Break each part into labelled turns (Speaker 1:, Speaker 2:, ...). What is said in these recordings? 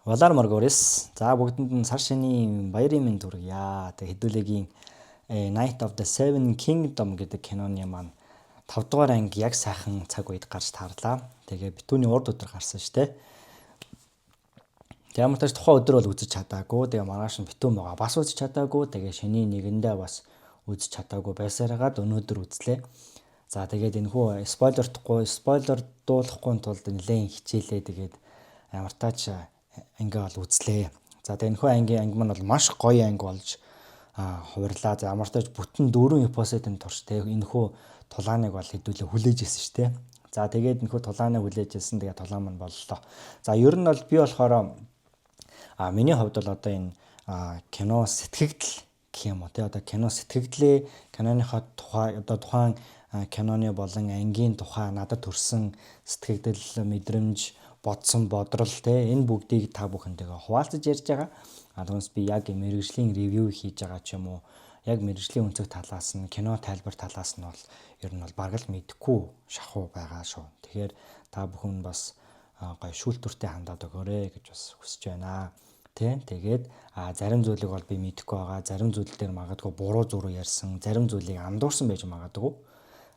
Speaker 1: Valar Morghulis. За, бүгдэнд нь сар шинийн баярын мэнд хүргье. Тэг хэдүүлээгийн Knight of the Seven Kingdom гэдэг киноны маань 5 дугаар анги яг сайхан цаг үед гарч таарлаа. Тэгээ битүүний урд өдөр гарсан шүү дээ. Тэг ямар ч тухайн өдөр бол үзэж чадаагүй. Тэгээ маргааш нь битүүн байгаа. Бас үзэж чадаагүй. Тэгээ шөнийн нэгэндээ бас үзэж чадаагүй байсараагаад өнөөдөр үзлээ. За, тэгээд энэ хүү spoiler тохгүй, spoiler дуулахгүй тулд нэлээд хичээлээ. Тэгээд ямар таач анги бол үзлээ. За, тэгээ энэхүү ангийн анги маань бол маш гоё анги болж хувирлаа. За, ямар ч бүтэн дөрвөн episode ын турш те энэхүү тулааныг бол хэдүүлээ хүлээж ирсэн шүү дээ. За, тэгээд энэхүү тулааныг хүлээж ирсэн. Тэгээд тулаан маань боллоо. За, ер нь бол би болохоор миний хувьд бол одоо энэ кино сэтгэгдэл гэх юм уу те, одоо кино сэтгэгдлээ, киноныхоо тухай, одоо тухайн киноны болон ангийн тухай надад төрсэн сэтгэгдэл, мэдрэмж, бодсон бодрол те, энэ бүгдийг та бүхэнтэйгээ хуваалцаж ярьж байгаа. А түүнээс би яг мэргэжлийн review хийж байгаа ч юм уу, яг мэргэжлийн өнцөг талаас нь, кино тайлбар талаас нь бол ер нь бол бараг л мэдэхгүй шахуу байгаа шүү. Тэгэхээр та бүхэн бас гоё шүүлтүүртэй хандаад өгөөрэй гэж бас хүсэж байна. Тэ, тэгээд зарим зүйлийг бол би мэдэхгүй байгаа. Зарим зүйл дээр магадгүй буруу зүрүү ярьсан, зарим зүйлийг андуурсан байж магадгүй.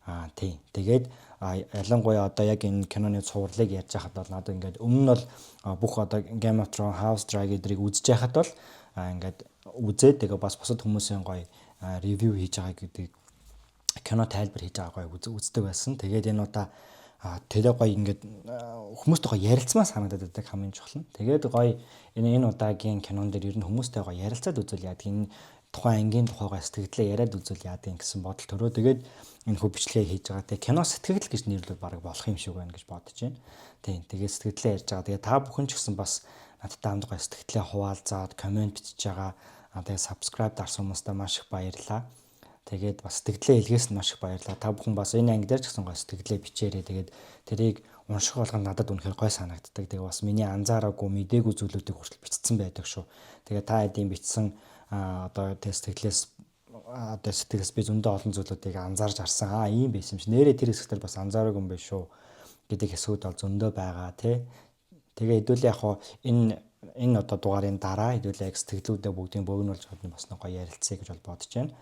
Speaker 1: Аа, тий. Тэгээд ялангуяа одоо яг энэ киноны цувралыг ярьж байхад бол надад ингээд өмнө нь бол бүх одоо Game of Thrones, House Dragon эдрийг үзэж байхад бол ингээд үзээд, тэгээ бас бусад хүмүүсийн гоё review хийж байгаа гэдэг, кино тайлбар хийж байгаа гоё үздэг байсан. Тэгээд энэ удаа тэгээ гоё ингээд хүмүүстэй гоё ярилцмаа санагдаад байдаг, хамгийн чухал нь. Тэгээд гоё энэ удаагийн кинон дээр ер нь хүмүүстэй гоё ярилцаад үзвэл яадаг, энэ тухайн ангийн тухайгаа сэтгэгдлээ яриад үзвэл яадаг гэсэн бодол төрөө. Тэгээд энэ хүү бичлэгээ хийж байгаа. Тэгээ кино сэтгэгдэл гэж нэрлвэл бараг болох юм шиг байна гэж бодож байна. Тийм. Тэгээд сэтгэгдлээ ярьж байгаа. Тэгээ та бүхэн ч гэсэн бас надтай хамт гоё сэтгэгдлээ хуваалцаад comment бичиж байгаа. Тэгээ subscribe дарсан хүмүүстээ маш их баярлалаа. Тэгээд бас сэтгэгдлээ илгээсэн маш их баярлалаа. Та бүхэн бас энэ анги дээр ч гэсэн гоё сэтгэгдлээ бичээрэй. Тэгээд тэрийг унших болгонд надад үнэхээр гой санагддаг. Тэгээ бас миний анзаараагүй, мдээгүй зүйлүүдийг хүртэл бичсэн байдаг шүү. Тэгээ та хэдийн бичсэн одоо тэг сэтгэлээс, одоо сэтгэлээс би зөндөө олон зүйлүүдийг анзаарч харсан. Аа, ийм байсан юм чи. Нэрээ тэр хэсэгтэр бас анзаараагүй юм байна шүү гэдэг хэсгүүд бол зөндөө байгаа тий. Тэгээ хэдүүлээ яг хоо энэ одоо дугаарын дараа хэдүүлээ яг сэтгэгдлүүдээ бүгдийг богинуулж чадна, бас нэг гоё ярилцъя гэж бол бодож байна.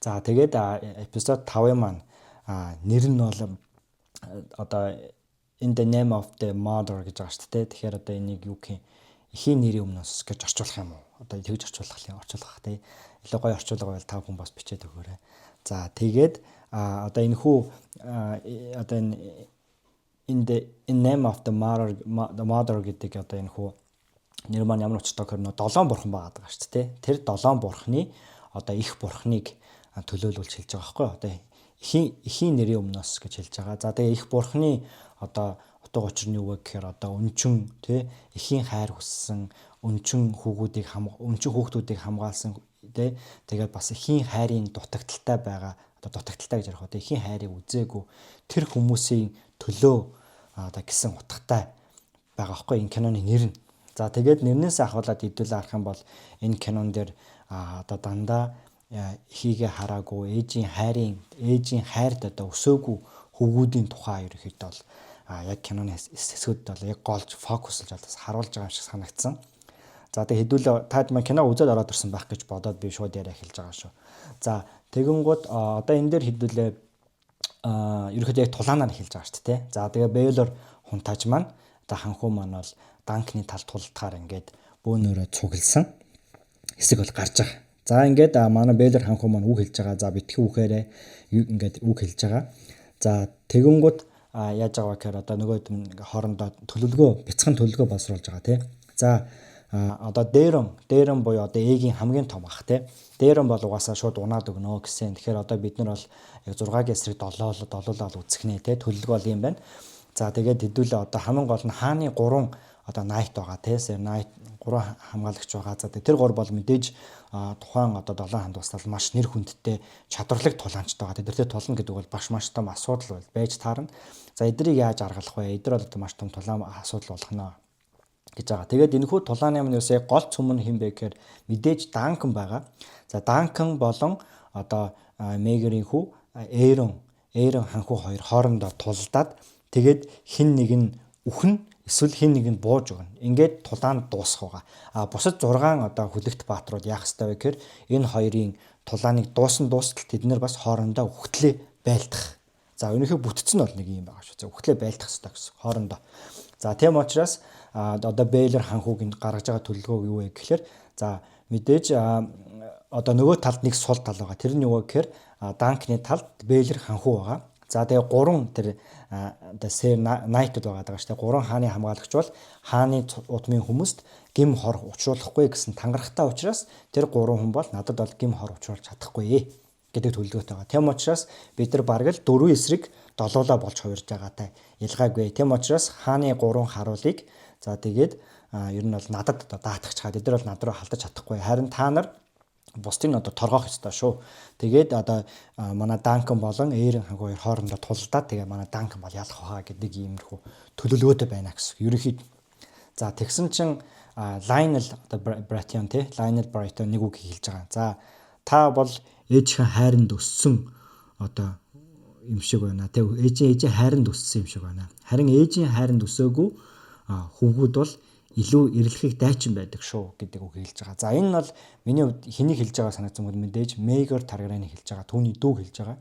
Speaker 1: За, тэгээд episode 5-ын маань нэр нь бол одоо "In the Name of the Mother" гэж байгаа шүү дээ. Тэгэхээр одоо энийг юу гэх юм, эхийн нэрийн өмнөөс гэж орчуулах юм уу? Одоо тэгж орчуулах юм, орчуулах тий. Илүү гоё орчуулга байвал та бүхэн бас бичээд өгөөрэй. За, тэгээд одоо энэ хүү одоо энэ in the name of the mother гэдэг одоо энэ хүү нэр маань ямар учиртай гэхээр нөө долоон бурхан байгаа даа шүү дээ. Тэр долоон бурханы одоо их бурхныг төлөөлүүлж хэлж байгаа байхгүй юу? Одоо эхийн нэрийн өмнөөс гэж хэлж байгаа. За, тэгээ их бурхны одоо утга учир нь юу вэ гэхээр одоо өнчин тий, эхийн хайр хүссэн, өнчин хүүхдүүдийг хамгаалсан тий, тэгээд бас эхийн хайрын дутагдалтай байгаа, одоо дутагдалтай гэж ярих, одоо эхийн хайрыг үзээгүй тэр хүмүүсийн төлөө одоо гэсэн утгатай байгаа байхгүй энэ киноны нэр нь. За, тэгээд нэрнээс ахуулаад хэдүүлээ харах юм бол энэ кинон дээр одоо дандаа эхийгээ хараагүй, ээжийн хайрд одоо өсөөгүй хөвгүүдийн тухай ерөнхийдөө бол яг киноны хэсгүүд бол яг голж focus лж бас харуулж байгаа юм шиг санагдсан. За, тэгээ хэдүүлээ таад маань кино үзээд ороод ирсэн байх гэж бодоод би шууд яриа эхэлж байгаа шүү. За, тэгэнгүүт одоо энэ дээр хэдүүлээ ерөнхийдөө яг тулаанаар эхэлж байгаа шүү дээ. За, тэгээ Бейлор хунтааж маань, одоо ханхуу маань бол Данкны талд тулдахаар ингээд бөөнөрөө цугласан хэсэг бол гарч байгаа. За, ингээд манай Бейлор ханхуу маань үг хэлж байгаа. За, битгий үхээрээ, ингээд үг хэлж байгаа. За, тэгэнгүүт яаж байгаа вэ гэхээр одоо нөгөө хоорондоо төлөвлөгөө, бяцхан төлөвлөгөө боловсруулж байгаа тий. За, одоо Дээрон буюу одоо Ээгийн хамгийн том ах тий. Дээрон бол угаасаа шууд унаад өгнө гэсэн. Тэгэхээр одоо бид нар бол яг 6-гийн эсрэг 7 долоолол үзэх нэ тий. Төлөвлөгөө бол юм байна. За, тэгээд хэдүүлээ одоо хамгийн гол нь хааны 3 одоо Knight байгаа тий. Ser Knight 3 хамгаалагч байгаа. За, тэр гур бол мэдээж тухайн одоо долоон ханд тусдал маш нэр хүндтэй чадварлаг тулаанчтай байгаа. Тэдэртэй тулна гэдэг бол маш маш том асуудал бол байж таарна. За, эдрийг яаж аргалах вэ? Эдгээр бол одоо маш том тулаан асуудал болох нэ гэж байгаа. Тэгээд энэхүү тулааны юм юусаа гол цөм нь хэн бэ гэхээр мэдээж Данкан байгаа. За, Данкан болон одоо Мегерийн хүү Эйрон ханхүү хоёр хоорондоо тулдаад, тэгээд хэн нэг нь үхэн. Эсвэл хэн нэгэнд бууж өгнө. Ингээд тулаан дуусах байгаа. А бусад 6 одоо хүлэгт бааtruуд яах ёстой вэ гэхээр энэ хоёрын тулааныг дуусан дуустал тэд нар бас хоорондоо үхтлээ байлдах. За, ерөнхий бүтцэн нь бол нэг юм байгаа шүү. За, үхтлээ байлдах ёстой гэсэн хоорондоо. За, тийм учраас одоо Бейлор ханхүүгийн гаргаж байгаа төлөвлөгөө юу вэ гэхээр, за, мэдээж одоо нөгөө талд нэг сул тал байгаа. Тэр нь юу вэ гэхээр Данкны талд Бейлор ханхүү байгаа. За, тэгээ гурван тэр одоо Ser Knight-ууд байгаа даа шүү дээ. Гурван хааны хамгаалагч бол хааны удмын хүмүүст гэм хор учруулахгүй гэсэн тангарахтай учраас тэр гурван хүн бол надад бол гэм хор учруулж чадахгүй гэдэг төлөвлөгөөтэй байгаа. Тийм учраас бид нар бараг л дөрвөн эсрэг долоолоо болж хувирж байгаатай ялгаагүй. Тийм учраас хааны гурван харуулыг, за, тэгээд ер нь бол надад одоо даатгах чаад эдгээр бол над руу халдаж чадахгүй. Харин та нар бусдыг нь одоо торгоох ёстой шүү. Тэгээд одоо манай Данкан болон Эйрэн ханхүү хоёр хоорондоо тулалдаад, тэгээ манай Данкан бол ялах хаа гэдэг иймэрхүү төлөвлөгөөтэй байна гэсэн. Ерөнхийд. За, тэгсэн чинь Лайнел одоо Братион те, Лайнел Брайтон нэг үг хэлж байгаа. За, та бол ээжийнхээ хайранд өссөн одоо юм шиг байна. Тэ, ээжийн хайранд өссөн юм шиг байна. Харин ээжийн хайранд өсөөгүй хүүгүүд бол илүү эрэлхийг дайчин байдаг шүү гэдэг үг хэлж байгаа. За, энэ нь бол миний хувьд хэнийг хэлж байгаа санагдсан бол мэдээж Мейгор Таргариеныг хэлж байгаа. Түүний дүүг хэлж байгаа.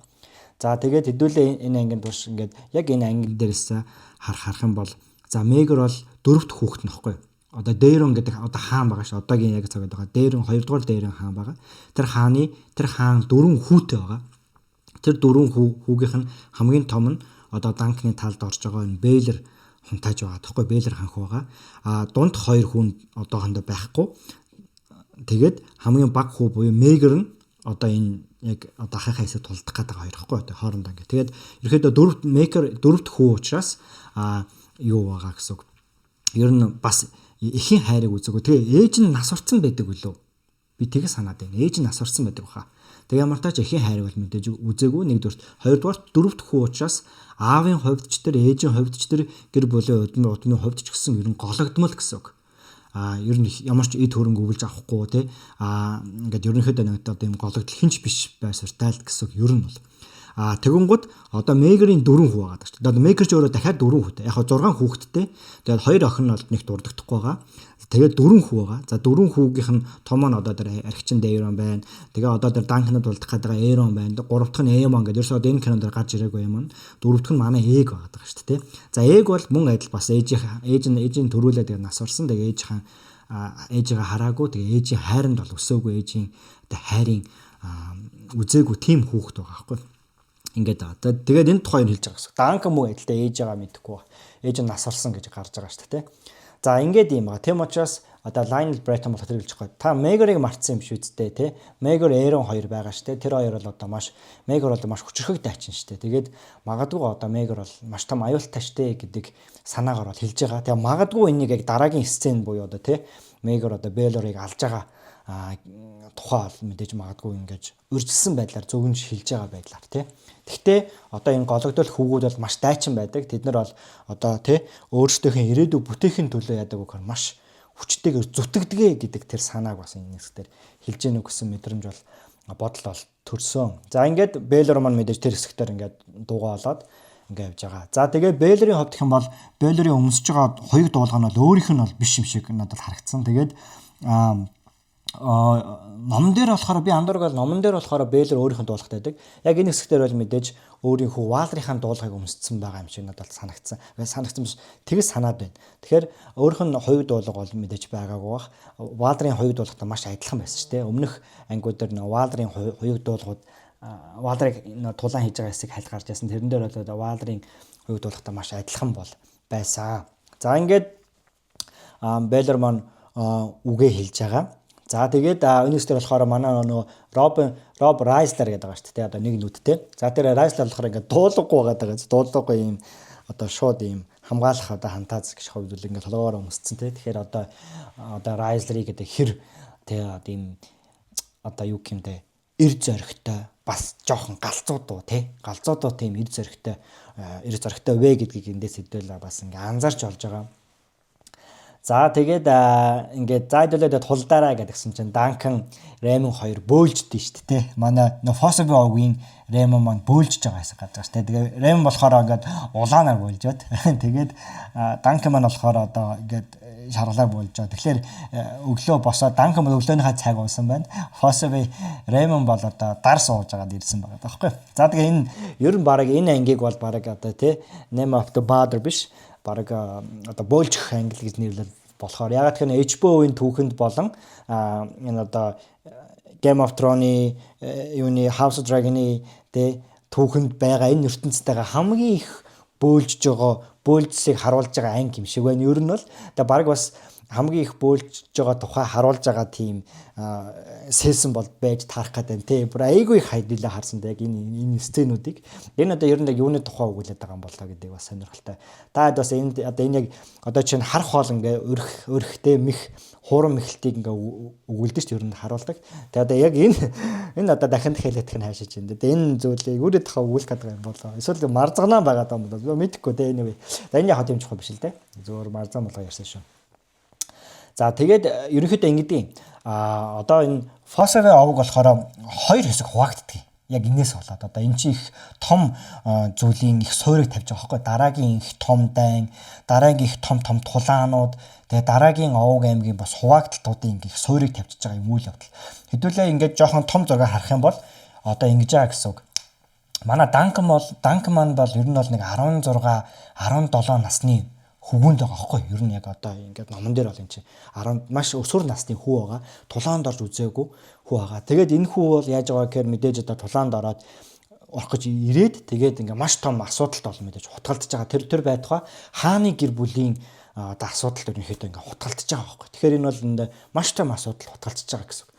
Speaker 1: За, тэгээд хэдүүлээ энэ ангийн турш ингээд яг энэ анги дээрээс харах юм бол, за, Мейгор бол дөрөвт хүүхэд нөхгүй. Одоо Дэрон гэдэг одоо хаан байгаа ш. Одоогийн яг цагт байгаа. Дэрон, хоёрдугаар Дэрон хаан байгаа. Тэр хааны, тэр хаан дөрвөн хүүтэй байгаа. Тэр дөрвөн хүүгийнх нь хамгийн том нь одоо Данкны талд орж байгаа энэ Бейлер хунтааж байгаа тоххой, Бейлер ханх байгаа. А дунд хоёр хүн одоохондоо байхгүй. Тэгээд хамгийн бага хүү буюу Мегер нь одоо энэ яг одоо ахынхаа хэсэг тулдах гэдэг хоёр ихгүй одоо хоорондоо ингээ. Тэгээд ерөөхдөө дөрөвт Мекер дөрөвт хүү учраас юу байгаа гэсэн үг. Ер нь бас эхийн хайрыг үзээгүй. Тэгээ ээж нь нас орцсон байдаг үлээ. Би тэгээ санаад байна. Ээж нь нас орцсон байдаг баха. Тэгээ ямар тач эхийн хайрыг бол мэдээж үзээгүй нэгдүгürt. Хоёрдугаарт дөрөвт хүү учраас аавын хувьд ч тэр, ээжийн хувьд ч тэр, гэр бүлийн удмын хувьд ч гэсэн ер нь гологдмол гэсэн үг. Ер нь ямар ч эд хөрөнгө өвлж авахгүй те, ингээд ерөнхийдөө нэг одоо юм гологдол хинч биш байсартай л гэсэн үг ер нь бол. Тэгэнгүүт одоо Мегерийн дөрвөн хүү байгаа шүү дээ. Одоо Мегер ч өөрөө дахиад дөрвөн хүүтэй. Яг 6 хүүхэдтэй. Тэгээд хоёр охин нь бол нэг дурддахгүй байгаа. Тэгээд дөрвөн хүү байгаа. За, дөрвөн хүүгийнх нь том нь одоо тэр архичин Дейрон байна. Тэгээ одоо тэр Данкнад болдох гэдэг Эйрон байна. Гурав дахь нь Эймон гэдэг. Ерөөсөө одоо энэ кинонд гарч ирээгүй юм. Дөрөв дэх нь манай Эг байгаа даа шүү дээ. За, Эг бол мөн адил бас ээжийн ээж нь ээжийн төрүүлээд тэгээ нас орсон. Тэгээ ээжийн ээжигээ хараагүй. Тэгээ ээжийн хайранд бол өсөөгүй, ээжийн одоо хайрын үзээгүй тийм хүүхэд байгаа байхгүй ингээд байгаа. Тэгээд энэ тухайг хэлж байгаа гэсэн. Данка мөн адилтай ээж байгаа мэдэхгүй ба. Ээж нь нас орсон гэж гарч байгаа шүү дээ. За, ингээд юм байгаа. Тийм учраас одоо Lionel Bretton болох тэр хэлж байгаа. Та Мегорыг мартсан юм шүү дээ, тэ. Мегор, Эйрон хоёр байгаа шүү дээ. Тэр хоёр бол одоо маш Мегор бол маш хүчрхэг дайчин шүү дээ. Тэгээд магадгүй одоо Мегор бол маш том аюултай шүү дээ гэдэг санаагаар бол хэлж байгаа. Тэгээ магадгүй энийг яг дараагийн сцен буюу одоо тэ Мегор одоо Белорыг алж байгаа тухай бол мэдээж магадгүй ингэж урьдчилсан байдлаар зөвгөнж хэлж байгаа байдлаар тий. Тэгтээ одоо энэ гологдол хүүгүүд бол маш дайчин байдаг. Тэд нар бол одоо тий өөрсдийнхээ ирээдүй бүтээхийн төлөө яадаг вэ гэхээр маш хүчтэйгээр зүтгэдэгэ гэдэг тэр санааг бас энэ хэсгээр хэлж гэнэ үү гэсэн мэдрэмж бол бодол бол төрсөн. За, ингээд Бейлор маань мэдээж тэр хэсэгтэр ингээд дуугаа олоод ингээ явж байгаа. За, тэгээ Бейлорын хувьд гэх юм бол Бейлорын өмсөж байгаа хоёуг дуулга нь бол өөрийнх нь бол биш юм шиг надад харагдсан. Тэгээд номон дээр болохоор би андуург бол номон дээр болохоор Бейлор өөрийнх нь дуулгатай байдаг. Яг энэ хэсгээр бол мэдээж өөрийнхөө Ваалрынхаа дуулгыг өмссөн байгаа юм шиг надад санагдсан. Санагдсан биш, тэгс санаад байна. Тэгэхээр өөрийнх нь хувь дуулга бол мэдээж байгаагүй бах. Ваалрын хувь дуулгатай маш адилхан байсан шүү дээ. Өмнөх ангиуд дээр нөө Ваалрын хувь дуулгууд, Ваалрыг тулаан хийж байгаа хэсэг хальт гарч ирсэн. Тэрэн дээр бол Ваалрын хувь дуулгатай маш адилхан бол байсан. За, ингээд Бейлор маань үгээ хэлж байгаа. За, тэгээд энэ хэсгээр болохоор манай нөгөө Роб Райслер гэдэг байгаа шүү дээ. Одоо нэг нүдтэй. За, тэр Райслер болохоор ингээд дуулгагүй байгаа даа. Дуулгагүй ийм одоо шууд ийм хамгаалах одоо хантаз гэж хувьд бол ингээд толгоогоор өмсцэн тий. Тэгэхээр одоо Райслерыг гэдэг хэр тий одоо ийм одоо юу гэмдэ эр зоригтой, бас жоохон галзуудуу тий. Галзуудуу тийм эр зоригтой вэ гэдгийг эндээс хэдвэл бас ингээ анзаарч олж байгаа. За тэгээд ингээд за хэдүүлээ тулдаараа гэдгсэн чинь Данкан Раймон хоёр бөөлждөө шүү дээ. Манай нөө Фособи овгийн Раймон маань бөөлжж байгаа хэсэг гарч байгаа шүү дээ. Тэгээ Раймон болохоор ингээд улаанаар бөөлжөөд тэгээд Данкан маань болохоор одоо ингээд шаргалаар бөөлж байгаа. Тэгэхээр өглөө босоод Данкан бол өглөөнийхөө цайг уусан байна. Фособи Раймон бол одоо дар сууж байгаад ирсэн байгаа байхгүй. За тэгээ энэ ер нь бараг энэ ангийг бол бараг одоо тий Name of the Brother биш, бараг одоо бөөлжих анги гэж нэрлэл болохоор, ягаад гэхээр HBO-ийн түүхэнд болон энэ одоо Game of Thrones-ы юуны House of Dragon-ы тэ түүхэнд байгаа энэ ертөнцтэйгээ хамгийн их бөөлжж байгаа, бөөлжсийг харуулж байгаа анги юм шиг байна. Ер нь бол тэгээ бараг бас хамгийн их бөөлжж байгаа тухай харуулж байгаа тийм season бол байж таарах гэдэг тий. Бүр айгүй их хайдилаа харсан яг энэ сценүүдийг. Энэ одоо ер нь яг юуны тухай өгүүлээд байгаа юм болоо гэдэг бас сонирхолтой. Та хэд бас энд одоо энэ яг одоо чинь харах хоол ингээ өрх өрхтэй мэх хуурам мэхэлтийг ингээ өгүүлдэж шүү дээ, ер нь харуулдаг. Тэгээ одоо яг энэ одоо дахин дахиад нь хайшиж байна. Тэгээ энэ зүйлийг өөрөөр тухай өгүүлэх гэдэг юм болоо. Эсвэл марзагнаа байгаа юм болоо. Мэдэхгүй те, anyway. За, энэ яг тийм чухал биш л дээ. Зөвөр марзан болоо ярьсан шүү. За тэгээд ерөнхийдөө ингэдэм. А одоо энэ Фосовын овог болохоор хоёр хэсэг хуваагддаг. Яг энэс болоод одоо энэ чи их том зүйлийн их суурийг тавьж байгаа байхгүй. Дараагийн их том дайн, дараагийн их том том тулаанууд, тэгээ дараагийн овог аймгийн бас хуваагдалтуудын их суурийг тавьчихж байгаа юм үйл явдал. Хэдүүлээ ингээд жоохон том зургаар харах юм бол одоо ингэж байгаа гэсэн үг. Манай Данкан бол Данкан маань бол ер нь бол нэг 16 17 насны хөвгүүнд байгаа байхгүй, ер нь яг одоо ингээд номон дээр бол эн чинь 10 маш өсвөр насны хүү байгаа. Тулаанд орж үзээгүй хүү байгаа. Тэгээд энэ хүү бол яаж байгаа гэхээр мэдээж одоо тулаанд ороод орох гэж ирээд, тэгээд ингээ маш том асуудалт бол мэдээж хутгалдаж байгаа. Тэр байтугай хааны гэр бүлийн одоо асуудалт ерөнхийдөө ингээ хутгалдаж байгаа байхгүй. Тэгэхээр энэ бол энд маш том асуудал хутгалдаж байгаа гэсэн үг.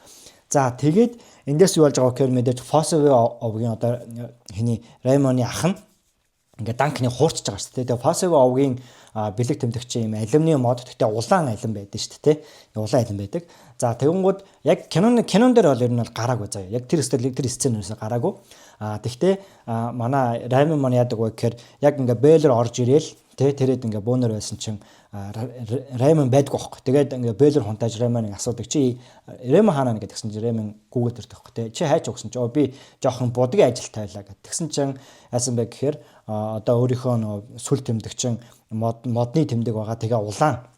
Speaker 1: За тэгээд эндээс юу болж байгаа гэхээр мэдээж Фосови овгийн одоо хиний Раймоны ах нь ингээ Данкны хуурчж байгаа шүү дээ. Тэгээ Фосови овгийн бэлэг тэмдэгч юм алюминий мод, гэхдээ улаан алим байдаг шүү дээ. Улаан алим байдаг. За тэгэнгүүт яг кинон дээр бол ер нь бол гараагүй заяа. Яг тэр хэсэг, тэр сцен ерөөсөө гараагүй. А тэгтээ манай Раймон маань яадаг вэ гэхээр яг ингээ бөөлөр орж ирээл тэ тэрэд ингээ бөөнөр байсан чинь Раймон байдгүй байхгүй. Тэгээд ингээ бөөлөр хунтааж Раймоныг асуудаг. "Чи Раймон хаана?" гэдгсэн чинь Раймон гүгээд ирдэг байхгүй тэ. "Чи хайч өгсөн чи би жоохон будгийн ажилтай байлаа" гэд. Тэгсэн чинь яасан бэ гэхээр одоо өөрийнхөө нөө сүл тэмдэгчин модны тэмдэг байгаа. Тэгээ улаан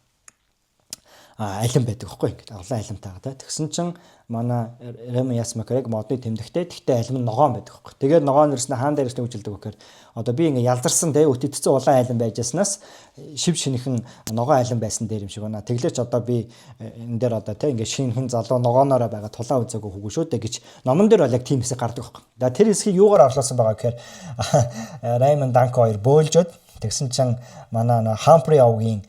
Speaker 1: алим байдаг байхгүй, ингээд улаан алимтай байгаа. Тэгсэн чинь манай Ремон Ясмакарыг модны тэмдэгтэй, тэгтээ алим нь ногоон байдаг байхгүй. Тэгээд ногоон ирсэн хаан дээр ирсэн үжилдэг гэхээр одоо би ингээд ялзарсан те өтөтцөн улаан алим байжснаас шив шинэхэн ногоон алим байсан дээр юм шиг байна. Тэглээч одоо би энэ дээр одоо те ингээд шинэхэн залуу ногооноороо байгаа тулаан үзээгүй хүүгэн шүү дээ гэж номон дээр бол яг тийм хэсэг гардаг байхгүй. За, тэр хэсгийг юугаар орлуулсан байгаа гэхээр Раймонд Данко хоёр бөөлжөөд тэгсэн чинь манай Хампри овгийн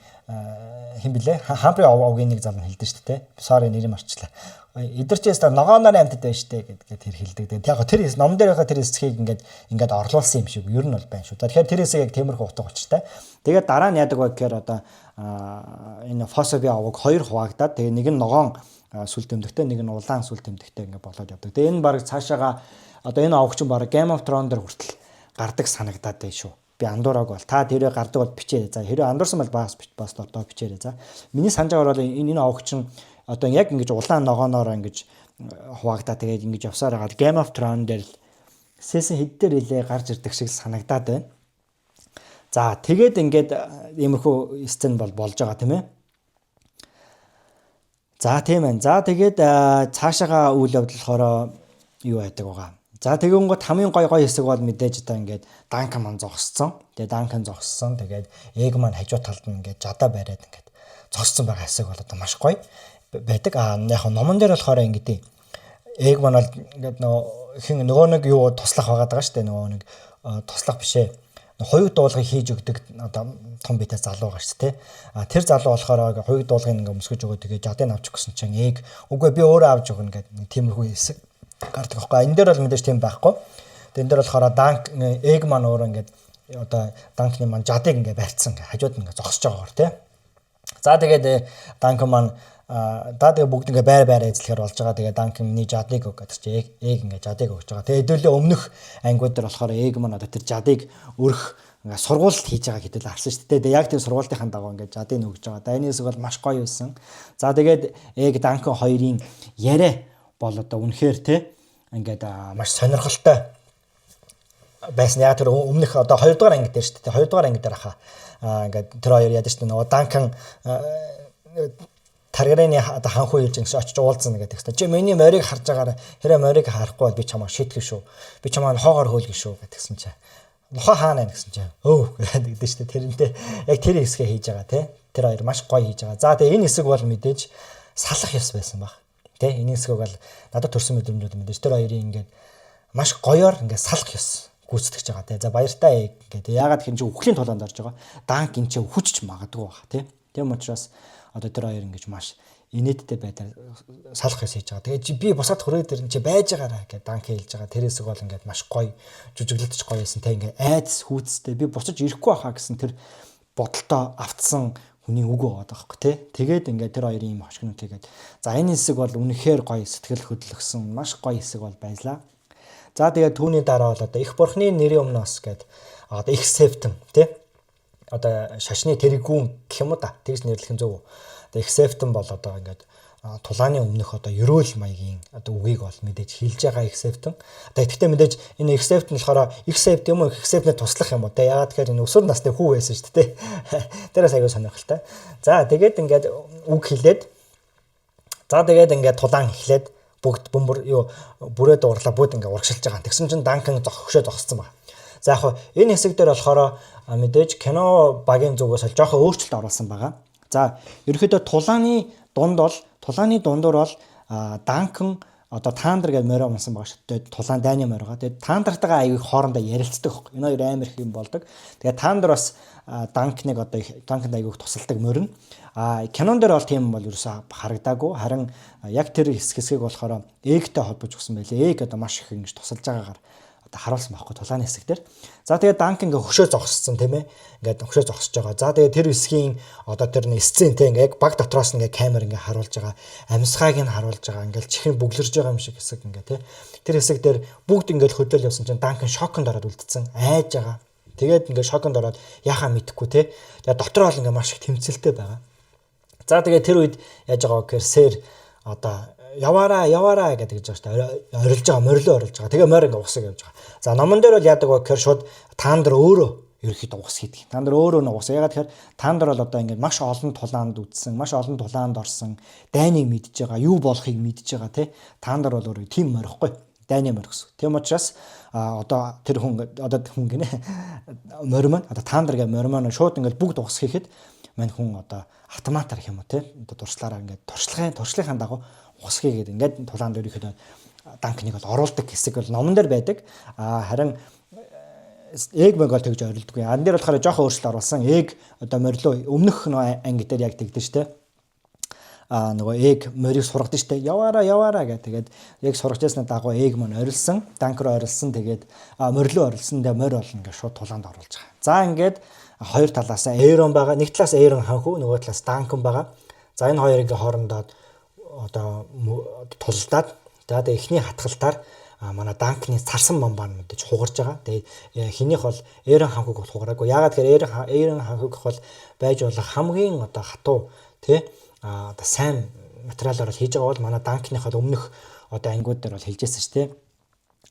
Speaker 1: хэн блэ? Хампри овгийн нэг зам хэлдэг шүү дээ. Sorry, нэрийг марчлаа. Эдгэр чи яста ногооноор амьтад байна шүү дээ гэдгээ тэр хэлдэг. Тэгээд яг тэр ном дээр байгаа тэр хэсгийг ингээд орлуулсан юм шиг ер нь бол байна шүү. За, тэгэхээр тэр хэсэг яг тиймэрхүү утга учиртай. Тэгээд дараа нь яадаг вэ гэхээр одоо энэ Фособи овог хоёр хуваагдаад, тэгээ нэг нь ногоон сүл тэмдэгтэй, нэг нь улаан сүл тэмдэгтэй ингээд болоод явдаг. Тэгээ энэ баг цаашаага одоо энэ овог чинь баг Game of Thrones дээр хүртэл гардаг санагдаад байна шүү. Би андуураг бол та тэрэ гардаг бол бичээрэй. За, хэрвээ андуурсан бол бас одоо бичээрэй. За, миний санаж байгаа бол энэ овог чинь одоо яг ингэж улаан ногооноороо ингэж хуваагдаа, тэгээд ингэж явсаар байгаа Game of Thrones дээр л season хэд дээр илээ гарч ирдэг шиг санагдаад байна. За тэгээд ингээд иймэрхүү сцен бол болж байгаа, тийм ээ. За, тийм байна. За тэгээд цаашаага үйл явдал болохоор юу байдаг байгаа. За, тэгэнгүүт хамгийн гой гой хэсэг бол мэдээж одоо ингээд Данкан маань зогсцсон. Тэгээ Данкан зогссон. Тэгээд Эг маань хажуу талд нь ингээд жадаа бариад ингээд зогссон байгаа хэсэг бол одоо маш гоё байдаг. А яг номон дээр болохоор ингээд Эг маань бол ингээд нөгөө хин нөгөө нэг юу туслах байгаад байгаа шүү дээ. Нөгөө нэг туслах биш ээ, хувиг дуулгыг хийж өгдөг одоо том битэй залуу байгаа шүү дээ. А тэр залуу болохоор хувиг дуулгыг ингээ өмсгөж өгөө, тэгээ жадыг авч өгсөн чинь Эг "Үгүй, би өөрөө авч өгнө" гэдэг тиймэрхүү хэсэг гардаг байхгүй. Энэ дээр бол мэдээж тийм байхгүй. Тэгээ энэ дээр болохоор Данк Эг маань өөрөө ингээд одоо Данкны маань жадыг ингээ барьцсан, ингээ хажууд ингээ зогсож байгаагаар тий. За тэгээд Данк маань да тэгээ бүгд ингээ байр байр эзлэхээр болж байгаа. Тэгээ Данк миний жадыг өг гэдэг чи Эг ингээ жадыг өгч байгаа. Тэгээ хэдүүлээ өмнөх ангиуд дээр болохоор Эг маань одоо тэр жадыг өрөх Ингээ сургуульд хийж байгаа хэдэл харсан шүү дээ. Тэгээ яг тэр сургуулийн дагуу ингээ жадыг өгж байгаа. Да, энэ хэсэг бол маш гоё байсан. За, тэгээд Эг Данкан хоёрын яриа бол одоо үнэхээр те ингээд маш сонирхолтой байсан. Яг тэр өмнөх одоо 2 дугаар анги дээр шүү дээ. 2 дугаар анги дээр хаа ингээд тэр хоёр яадаг шүү дээ. Нөгөө Данкан Таргарены одоо ханхуу хэлж ингэж очиж уулзна гэдэг чинь. Чи миний морийг харж байгаараа, хэрэг морийг харахгүй бол би чамаа шийтгэх шүү. Би чамаа хоогоор хөөлгөх шүү гэдгсэн чинь. Нухаа хаана гэсэн чинь өө гэдэг шүү дээ. Тэрнтэй яг тэр хэсгээ хийж байгаа тий. Тэр хоёр маш гоё хийж байгаа. За, тэгээ энэ хэсэг бол мэдээж салах ёс байсан баг. Тэ, энэ хэсэг бол надад төрсэн мэдрэмжүүд, мэдээж тэр хоёрын ингээд маш гоёор ингээд салах ёс гүйцэтгэж байгаа тий. За, баяртай ингээд, яагаад гэх юм чи үхлийн тулаанд орж байгаа. Данк энэ чи үхэж магадгүй баг тий. Тийм учраас одоо тэр хоёр ингэж маш инээдтэй байдлаар салах ёс хийж байгаа. Тэгээ би бусаад хүрээд ирэн, чи байж байгаараа гэж Данк хэлж байгаа. Тэр хэсэг бол ингээд маш гоё жүжиглэлтч гоё байсан. Тэ, ингээд айдас хүүцтэй би буцаж ирэхгүй байхаа гэсэн тэр бодолтой автсан хүний үг байгаа байхгүй тий. Тэгээд ингээд тэр хоёрын юм хошигнууд хийгээд. За, энэ хэсэг бол үнэхээр гоё сэтгэл хөдлөсөн маш гоё хэсэг бол байлаа. За, тэгээд түүний дараа бол одоо их бурхны нэрийн өмнөөс гээд одоо их септон тий. Одоо шашны тэргүүн гэх юм уу да. Тэгж нэрлэх нь зөв үү? Одоо их септон бол одоо ингээд тулааны өмнөх одоо ерөөл маягийн одоо үгийг бол мэдээж хэлж байгаа их септон. Одоо гэхдээ мэдээж энэ их септон болохоор их септ юм уу, их септний туслах юм уу те? Яагаад тэгэхээр энэ өсвөр насны хүү байсан шүү дээ. Тэрээс аягүй сонирхолтой. За, тэгээд ингээд үг хэлээд, за, тэгээд ингээд тулаан эхлээд бүгд бөмбөр юу бүрээ дуурлаа, бүгд ингээд урагшилж байгаа. Тэгсэн чинь Данкан зогшөө зогссон байна. За, яг энэ хэсэг дээр болохоор мэдээж кино багийн зүгээс л жоохон өөрчлөлт оруулсан байгаа. За, ерөнхийдөө тулааны дундуур бол Данкан одоо Тандер гэж морио унсан байгаа шүү дээ. Тулаан дайны мориогоо. Тэгээд Тандартайгаа аягүй хоорондоо ярилцдаг байхгүй. Энэ хоёр амар их юм болдог. Тэгээд Тандер бас Данкныг одоо Данканд аягүй тусалдаг морин. А кинон дээр бол тийм бол ерөөсөө харагдаагүй. Харин яг тэр хэсэг хэсгийг болохоор Эгтэй холбож өгсөн байлээ. Эг одоо маш их ингэж тусалж байгаагаар одоо харуулсан байхгүй тулааны хэсэг дээр. За, тэгээд Данк ингээ хөшөө зогссон, тийм ээ. Ингээд хөшөө зогсож байгаа. За, тэгээд тэр хэсгийн одоо тэр нэг сцен те, ингээ яг баг дотроос ингээ камер ингээ харуулж байгаа. Амьсгааг нь харуулж байгаа. Ингээл чихэн бүглэрж байгаа юм шиг хэсэг ингээ те. Тэр хэсэг дээр бүгд ингээд хөдөөл явсан чинь Данкан шоконд ороод үлдсэн. Айж байгаа. Тэгээд ингээ шоконд ороод яхаа мэдэхгүй те. Тэгээд дотроо бол ингээ маш их тэмцэлтэй байгаа. За, тэгээд тэр үед яаж байгаа гэхээр сэр одоо яваараа, яваараа гэдэг гэж байгаа шүү дээ. Орилж байгаа, морилоо орилж байгаа. Тэгээ морь ингээ угсаг явж байгаа. За, номон дээр бол яадаг вэ гэхээр шууд Тандер өөрөө ерөөхдөө угс хийдэг. Тандер өөрөө нэг угс. Ягаад тэгэхээр Тандер бол одоо ингээд маш олон тулаанд үдсэн, маш олон тулаанд орсон, дайныг мэдж байгаа, юу болохыг мэдж байгаа тий. Тандер бол өөрөө тийм морихгүй. Дайны морь гэсэн. Тийм учраас одоо тэр хүн, одоо хүн гинэ, морь маань одоо Тандер гэх морь маань шууд ингээд бүгд угс хийхэд мань хүн одоо автоматар гэх юм уу те, одоо туршлаараа ингээд туршлагын дагуу угс хийгээд ингээд тулаанд ерөөхдөө Данкныг бол оруулдаг хэсэг бол номон дээр байдаг. А харин Эг мэг бол тэгж орилдоггүй. Ан дээр болохоор жоохон өөрчлөлт оруулсан. Эг одоо морилоо өмнөх нөө анги дээр яг тэгдэж штэ. А нөгөө Эг морийг сургадаг штэ. Яваараа, яваараа гэх. Тэгээд яг сургаж ясны дагуу Эг мөн орилсон. Данк руу орилсон. Тэгээд морилоо орилсон. Тэгээд морь бол ингээд шууд тулаанд оруулж байгаа. За, ингээд хоёр талаас Эйрон байгаа. Нэг талаас Эйрон ханхүү, нөгөө талаас Данкан байгаа. За, энэ хоёрын хоорондоо одоо тулалдаад, за, тэгээ эхний хатгалтаар манай Данкны царсан бомбаа мэдээж хугарч байгаа. Тэгээд хинийх бол Эйрон ханхуг бол хугараагүй. Яагаад гэхээр Эйрон ханхуг бол байж болох хамгийн одоо хатуу тий одоо сайн материалаар бол хийж байгаа бол манай Данкных бол өмнөх одоо ангиуд дээр бол хэлжсэн шүү дээ.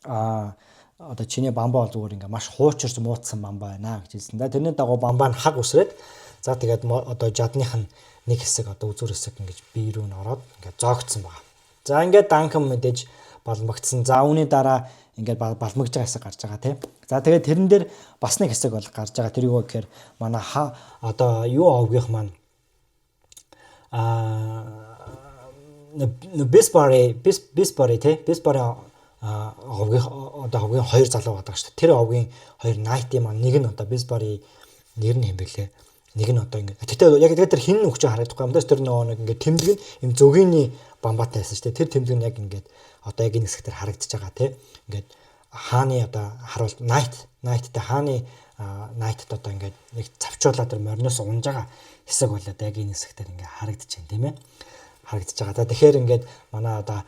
Speaker 1: А одоо чиний бамбаа бол зүгээр ингээ маш хуучирч муутсан бамбаа байна гэж хэлсэн да. Тэрний дагуу бамбаа нь хаг үсрээд, за, тэгээд одоо жадных нь нэг хэсэг одоо үзүүр хэсэг ингэж бие рүү н ороод ингээ зоогдсон байгаа. За, ингээд Данкан мэдээж балмагдсан. За, үүний дараа ингээд балмагж байгаа хэсэг гарч байгаа тийм. За, тэгээд тэрэн дээр бас нэг хэсэг бол гарч байгаа. Тэр юу гэхээр манай одоо юу овгийнх маань Бисбари тий, Бисбари овгийн одоо овгийн хоёр залуу байдаг шүү дээ. Тэр овгийн хоёр Knight-ийн маань нэг нь одоо Бисбари нэр нь хэм бэлээ. Нэг нь одоо ингээд. Гэтэ яг тэр хин өгч харагдахгүй юм даа. Тэр нөгөө нэг ингээд тэмдэг нь юм зөгийн бамбаатай байсан шүү дээ. Тэр тэмдэг нь яг ингээд одоо яг энэ хэсэг дээр харагдаж байгаа тий. Ингээд хааны одоо харуул Knight-тай хааны Knight-д одоо ингээд нэг цавчуулаад тэр мориноос унж байгаа хэсэг болоод яг энэ хэсэг дээр ингээд харагдаж байна, тийм ээ, харагдаж байгаа. За, тэгэхээр ингээд манай одоо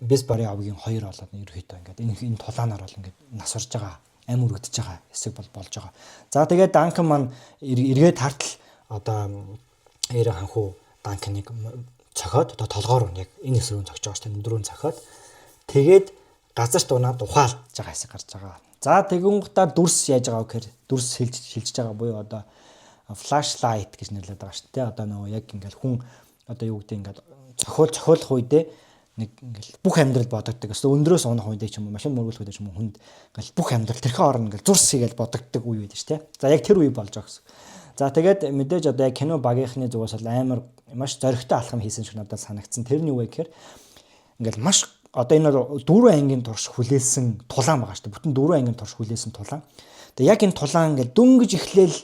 Speaker 1: Бисбари овгийн хоёр болоод ерөөхдөө ингээд энэ тулаанаар бол ингээд нас орж байгаа. Ам өргөдөж байгаа хэсэг бол болж байгаа. За тэгээд Данкан маань эргээд хартал одоо Эрен ханхуу Данканыг цохиод одоо толгоор нь яг энэ хэсэг нь цогч байгаа шүү дээ. Өндрөө цохиод тэгээд газарт унаад ухаалж байгаа хэсэг гарч байгаа. За тэгэнгүүтээ дүрс яаж байгаа вэ гэхээр дүрс шилж шилжиж байгаа буюу одоо flashlight гэж нэрлэдэг байгаа шүү дээ. Одоо нөгөө яг ингээл хүн одоо юу гэдэг ингээд цохиул цохиулах үедээ нэг ингээл бүх амьдрал бодогддог. Өсөө өндрөөс унах үедээ ч юм уу, машин мөргүүлэх үедээ ч юм уу хүнд ингээл бүх амьдрал тэрхэн орно ингээл зурс хийгээл бодогддог үе байдаг шүү дээ. За яг тэр үе болж байгаа гэсэн. За тэгээд мэдээж одоо яг кино багийнхны зүгээс бол амар маш зоригтой алхам хийсэн шиг надад санагдсан. Тэр нь юу вэ гэхээр ингээл маш одоо энэ бол дөрвөн ангийн турш хүлээсэн тулаан байгаа шүү дээ. Бүтэн дөрвөн ангийн турш хүлээсэн тулаан. Тэгээ яг энэ тулаан ингээл дөнгөж эхлээл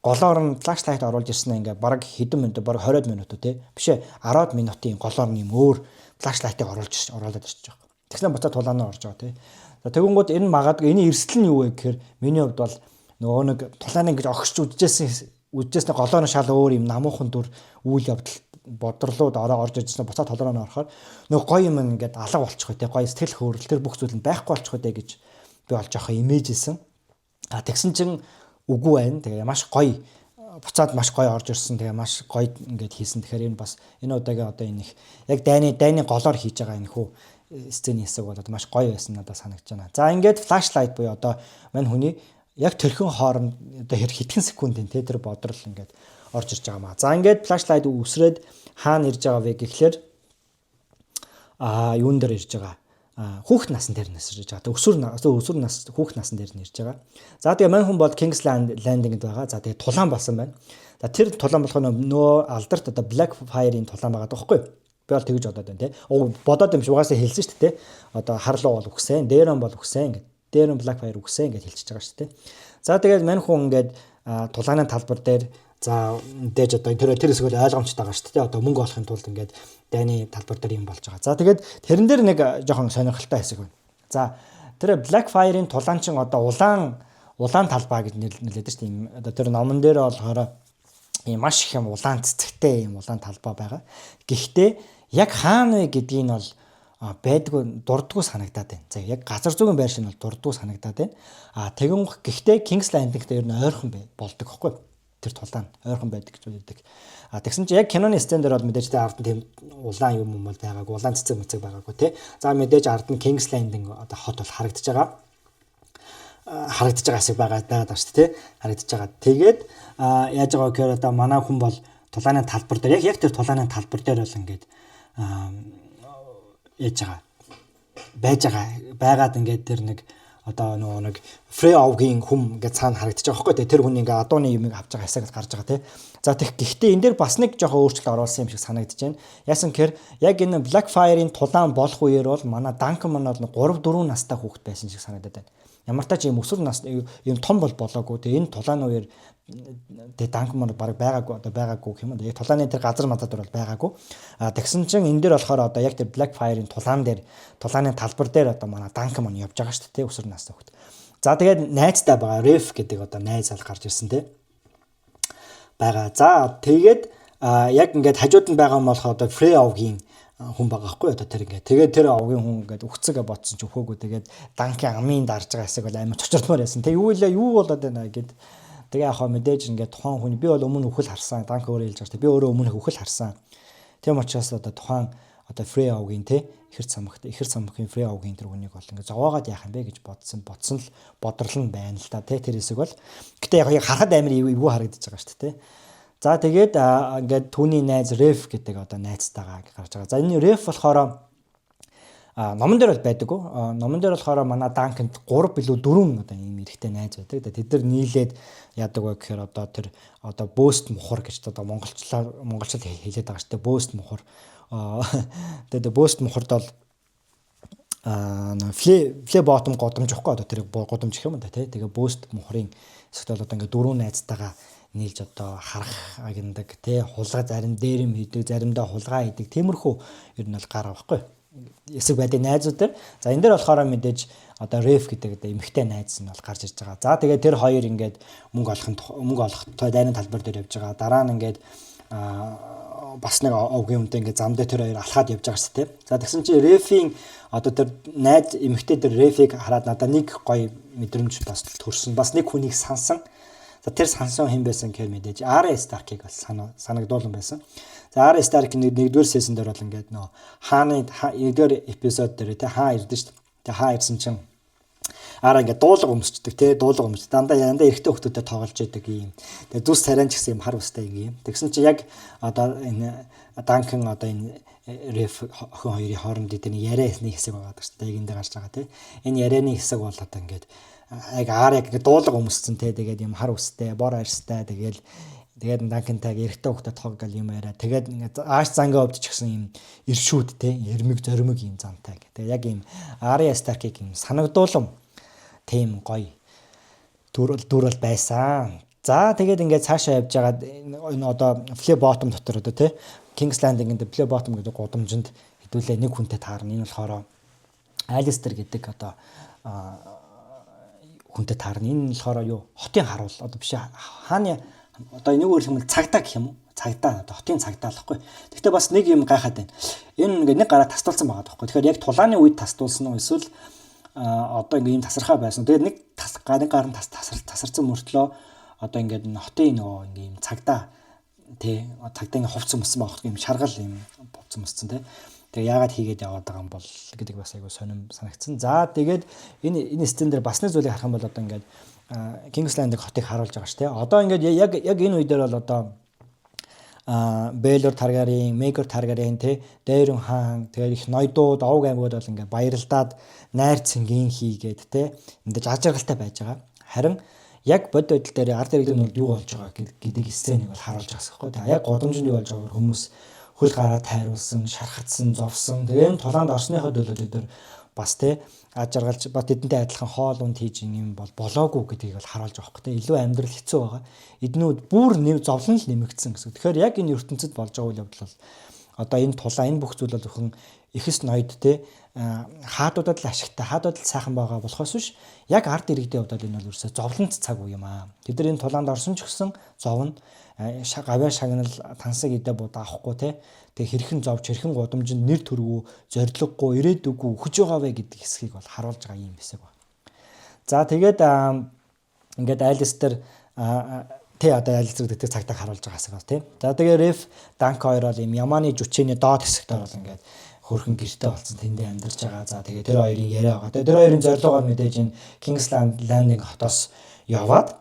Speaker 1: голоор нь flashlight оруулж ирсэн ингээ бараг хэдэн минут, бараг 20 минут те. Биш ээ, 10 минутын голоор нь юм өөр flashlight-ыг оруулж оруулаад ирчихэж байгаа. Тэгснэ буцаа тулаанаа орж байгаа те. За тэгэнгүүт энэ магадгүй энэ эрсдэл нь юу вэ гэхээр миний хувьд бол нөгөө нэг тулааны ингэж огшч үжижсэн голоор нь шал өөр юм намуухан дүр үйл явдал бодрлууд ороо орж иржсэн, буцаа толгороо нь орохоор нөгөө гоё юм ингээд алга болчих үү те, гоё сэтгэл хөөрөл тэр бүх зүйл нь байхгүй болчих үү те гэж би бол жоохон имэжсэн. А тэгсэн чинь үгүй байна. Тэгээ маш гоё буцаад маш гоё орж ирсэн. Тэгээ маш гоё ингээд хийсэн. Тэгэхээр энэ бас энэ удаагийн одоо энэ их яг дайны дайны голоор хийж байгаа энэ хүү сцены хэсэг бол одоо маш гоё байсан надад санагдаж байна. За ингээд flashlight буюу одоо мань хүний яг тэрхэн хооронд одоо хэр хэдхэн секундын те тэр бодрол ингээд орж ирж байгаа маа. За ингээд flashlight үсрээд хаана ирж байгаа вэ гэхлээр юун дээр ирж байгаа. Хүүхд насан дээр нь ирж байгаа. Өсвөр өсвөр нас хүүхд насан дээр нь ирж байгаа. За тэгээ мань хүн бол King's Landing-д байгаа. За тэгээ тулаан болсон байна. За тэр тулаан болохоор нөө алдарт одоо Black Fire-ийн тулаан байгаа байхгүй юу? Би бол тэгж бодоод байна те. Бодоод юм шиг угаасаа хэлсэн шүү дээ те. Одоо харлуу бол үхсэн, Дэрон бол үхсэн гэд. Дэрон Blackfyre үхсэн гэж хэлчихэж байгаа шүү дээ. За тэгээд мань хүн ингээд тулааны талбар дээр, за мэдээж одоо тэр тэр хэсэг бол ойлгомжтой байгаа шүү дээ. Одоо мөнгө олохын тулд ингээд дайны талбар дээр юм болж байгаа. За тэгээд тэрэн дээр нэг жоохон сонирхолтой хэсэг байна. За тэр Blackfyre-ын тулаан чин одоо улаан улаан талбай гэж нэрлэдэг шүү дээ. Одоо тэр номон дээр болохоор ийм маш их юм улаан цэцэгтэй ийм улаан талбай байгаа. Гэхдээ яг хаана вэ гэдгийг нь бол байдгүй дурдгүй санагдаад байна. За яг газар зүйн байршил нь бол дурдгүй санагдаад байна. А тэгэн гэхдээ King's Landing-тэй ер нь ойрхон болдог байхгүй юу? Тэр тулаан ойрхон байдаг гэж үздэг. А тэгсэн чинь яг киноны сцен дээр бол мэдээж тэ ард нь тийм улаан юм юм бол байгаагүй, улаан цэцэг мэцэг байгаагүй те. За мэдээж ард нь King's Landing одоо хот бол харагдаж байгаа харагдаж байгаа хэсэг байгаа байгаад байгаа шүү дээ, харагдаж байгаа. Тэгээд яаж байгаа гэхээр одоо манай хүн бол тулааны талбар дээр яг яг тэр тулааны талбар дээр бол ингээд яаж байгаа байж байгаа байгаад ингээд тэр нэг одоо нөгөө нэг Frey овгийн хүм ингээд цаана харагдаж байгаа байхгүй, тэр хүн ингээд адууны юмыг авч байгаа хэсэг гарч байгаа тий. За тех гэхдээ энэ дээр бас нэг жоохон өөрчлөлт оруулсан юм шиг санагдаж байна. Яасан гэхээр яг энэ Blackfyre-ын тулаан болох үеэр бол манай Duncan маань бол 3 4 настай хүүхэд байсан шиг санагдаад байна. Ямар ч юм өсвөр нас юм том бол болоогүй. Тэгээ энэ тулааны үеэр тэгээ Данкан маань баг байгаагүй, одоо байгаагүй гэх юм уу. Яг тулааны тэр газар мазар дээр бол байгаагүй. А тэгсэн чинь энэ дээр болохоор одоо яг тэр Blackfyre-ын тулаан дээр, тулааны талбар дээр одоо манай Данкан маань явж байгаа шүү дээ, өсвөр настай хүүхэд. За тэгээд найзтай байгаа Реф гэдэг одоо найз ал гарч ирсэн те байгаа. За тэгээд яг ингээд хажууд нь байгаа юм болохоор одоо Frey овгийн хүн байгаа хгүй одоо тэр ингээд. Тэгээд тэр овгийн хүн ингээд үхцэгээ ботсон ч үхээгүй. Тэгээд Данкын амын дарж байгаа хэсэг бол амар цочрдмоор байсан. Тэг юу илээ, юу болоод байна гэд. Тэгээ яг хаа мэдээж ингээд тухайн хүн би бол өмнө үхэл харсан. Данк өөрөө хэлж байгаа шүү дээ. Би өөрөө өмнө үхэл харсан. Тийм учраас одоо тухайн одоо Frey овгийн те ихэр цамхт ихэр цамхын Frey овгийн тэр хүнийг бол ингээд зовоогоод яах юм бэ гэж бодсон. Бодсон л бодрол нь байна л да те тэр хэсэг бол. Гэтэ яг харахад амар эвгүй харагдаж байгаа шүү дээ те. За тэгээд ингээд түүний найз Реф гэдэг одоо найзтайгаа гарч байгаа. За энэ Реф болохоор номон дээр бол байдаггүй. Номон дээр болохоор манай Данканд 3 билүү 4 одоо ийм эрэгтэй найз байдаг. Тэд нар нийлээд яадаг вэ гэхээр одоо тэр одоо бөөст мухар гэж одоо монголчлаар монголчл хэлээд байгаа шүү дээ. Бөөст мухар. Тэгээд бөөст мухард бол фле фле ботом годомж ихгүй, одоо тэр годомж гэх юм да тий. Тэгээ бөөст мухрын хэсэгт бол одоо ингээд дөрвөн найзтайгаа нийлж одоо харах агнадаг тий, хулгай зарим дээр юм хийдэг, заримдаа хулгай хийдэг, тиймэрхүү ер нь бол гар байхгүй эсэг байдаг найзууд дээр. За энэ дээр болохоор мэдээж одоо Реф гэдэг одоо эмэгтэй найз нь бол гарч ирж байгаа. За тэгээд тэр хоёр ингээд мөнгө олох мөнгө олох дайны талбар дээр явж байгаа. Дараа нь ингээд Бас нэг овгийн үнтэй ингээд зам дээр тэр хоёр алхаад явж байгаа шүү дээ. За, тэгсэн чинь Рефийн одоо тэр найз эмэгтэй тэр Рефийг хараад надад нэг гоё мэдрэмж бас төрсөн. Бас нэг хүнийг сансан. За, тэр сансан хэн байсан гэхээр мэдээж Аря Старкийг бол санагдуулан байсан. За, Аря Старк нэгдүгээр season дээр бол ингээд нөө хааны нэгдүгээр episode дээр те хаа ирдэ шүү дээ. Тэ хаа ирсэн чинь Аря ингээд дуулга өмсчдөг, те, дуулга өмс, дандаа дандаа эрэгтэй хүмүүстэй тоглож идэг юм. Тэгээ зүс царайн ч гэсэн юм хар устай юм. Тэгсэн чи яг одоо энэ Данкан, одоо энэ Реф охин хоёрын хооронд тэр ярианы хэсэг байгаа шүү дээ. Яг энд гарч байгаа, те. Энэ ярианы хэсэг бол одоо ингээд яг Аря яг ингээд дуулга өмссөн, те. Тэгээд юм хар устай, бор арьстай, тэгээд Данкантайг эрэгтэй хүүхдэд тог гал юм яриа. Тэгээд ингээд ааш зангаа өвд ч гэсэн юм иршүүд, те, эрмэг зоримог юм зантай. Тэгээд яг юм Аря Старкийг юм санагдуулам тийм гоё дүр бол байсан. За, тэгээд ингээд цаашаа явж байгаад энэ одоо Flea Bottom дотор одоо, тий, King's Landing-ийн Flea Bottom гэдэг гудамжинд хэдүүлээ нэг хүнтэй таарна. Энэ болохоор Алистер гэдэг одоо хүнтэй таарна. Энэ нь болохоор юу? Хотын харуул одоо биш, хааны одоо нэг өөр юм, цагдаа гэх юм уу? Цагдаа, одоо хотын цагдаа л байхгүй. Гэхдээ бас нэг юм гайхаад байна. Энэ ингээд нэг гараа тастуулсан байгаа байхгүй. Тэгэхээр яг тулааны үед тастуулсан уу, эсвэл одоо ингээд ийм тасархай байсан. Тэгээд нэг тас нэг гар нь тас тасарсан мөртлөө одоо ингээд хотын нөгөө ингээд ийм цагдаа, тий, цагдаа ингээд хувцсан мөссөн байх, ийм шаргал ийм хувцсан мөссөн, тий. Тэгээ яагаад хийгээд яваад байгаа юм бол гэдэг бас айгу сонирм санагдсан. За, тэгээд энэ scene дээр бас нэг зүйлийг харах юм бол одоо ингээд King's Landing хотыг харуулж байгаа шүү дээ. Одоо ингээд яг энэ үе дээр бол одоо Бейлор Таргариен, Мейгор Таргариен, те, Дайрон хаан, тэгээд их ноёдууд, овг аймагуд бол ингээд баярлдаад найр цэнгийн хийгээд, те, ингээд аж аргалтай байж байгаа. Харин яг бод байдал дээр ард иргэдэн бол юу болж байгаа гэдэг scene ийг бол харуулж байгаа байхгүй. Тэгээ яг гудамжинд юу болж байгааг хүмүүс хөл гараа тайруулсан, шархацсан, зовсон. Тэгээ энэ тулаанд орсныхоо төлөө тэд нар бас, те, аж аргалж ба тэдэнтэй адилхан хоол унд хийж юм бол болоогүй гэдгийг бол харуулж байгаа байхгүй, те. Илүү амьдрал хэцүү байгаа. Эднүүд бүр нэв зовлон л нэмэгдсэн гэсэн. Тэгэхээр яг энэ ертөнцид болж байгаа үйл явдал бол одоо энэ тулаан, энэ бүх зүйл бол зөвхөн эхэс ноёд, те, хаадуудад л ашигтай, хаадуудад л сайхан байгаа болохоос биш, яг ард иргэдийн хувьд бол энэ бол ерөөсөө зовлонт цаг үе юм аа. Тэд нар энэ тулаанд орсон ч гэсэн зовно, гавьяа шагнал, тансаг идэ будаа авахгүй, те. Тэгээ хэрхэн зовж, хэрхэн гудамжинд нэр төргүү, зорилгогүй, ирээдүггүй үхэж байгаа вэ гэдэг хэсгийг бол харуулж байгаа юм хэсэг байна. За, тэгээд ингээд Алистер, тий, одоо Алистер гэдэг цагтаа харуулж байгаа хэсэг ба, тий. За, тэгээ Реф, Данк хоёр бол ийм Яманы жүчээний доод хэсэгт бол ингээд хөрхөн гэрте болсон, тэндээ амьдарч байгаа. За, тэгээ тэр хоёрын яриа байгаа. Тэгээ тэр хоёрын зорилгоор мэдээж энэ King's Landing хотоос яваад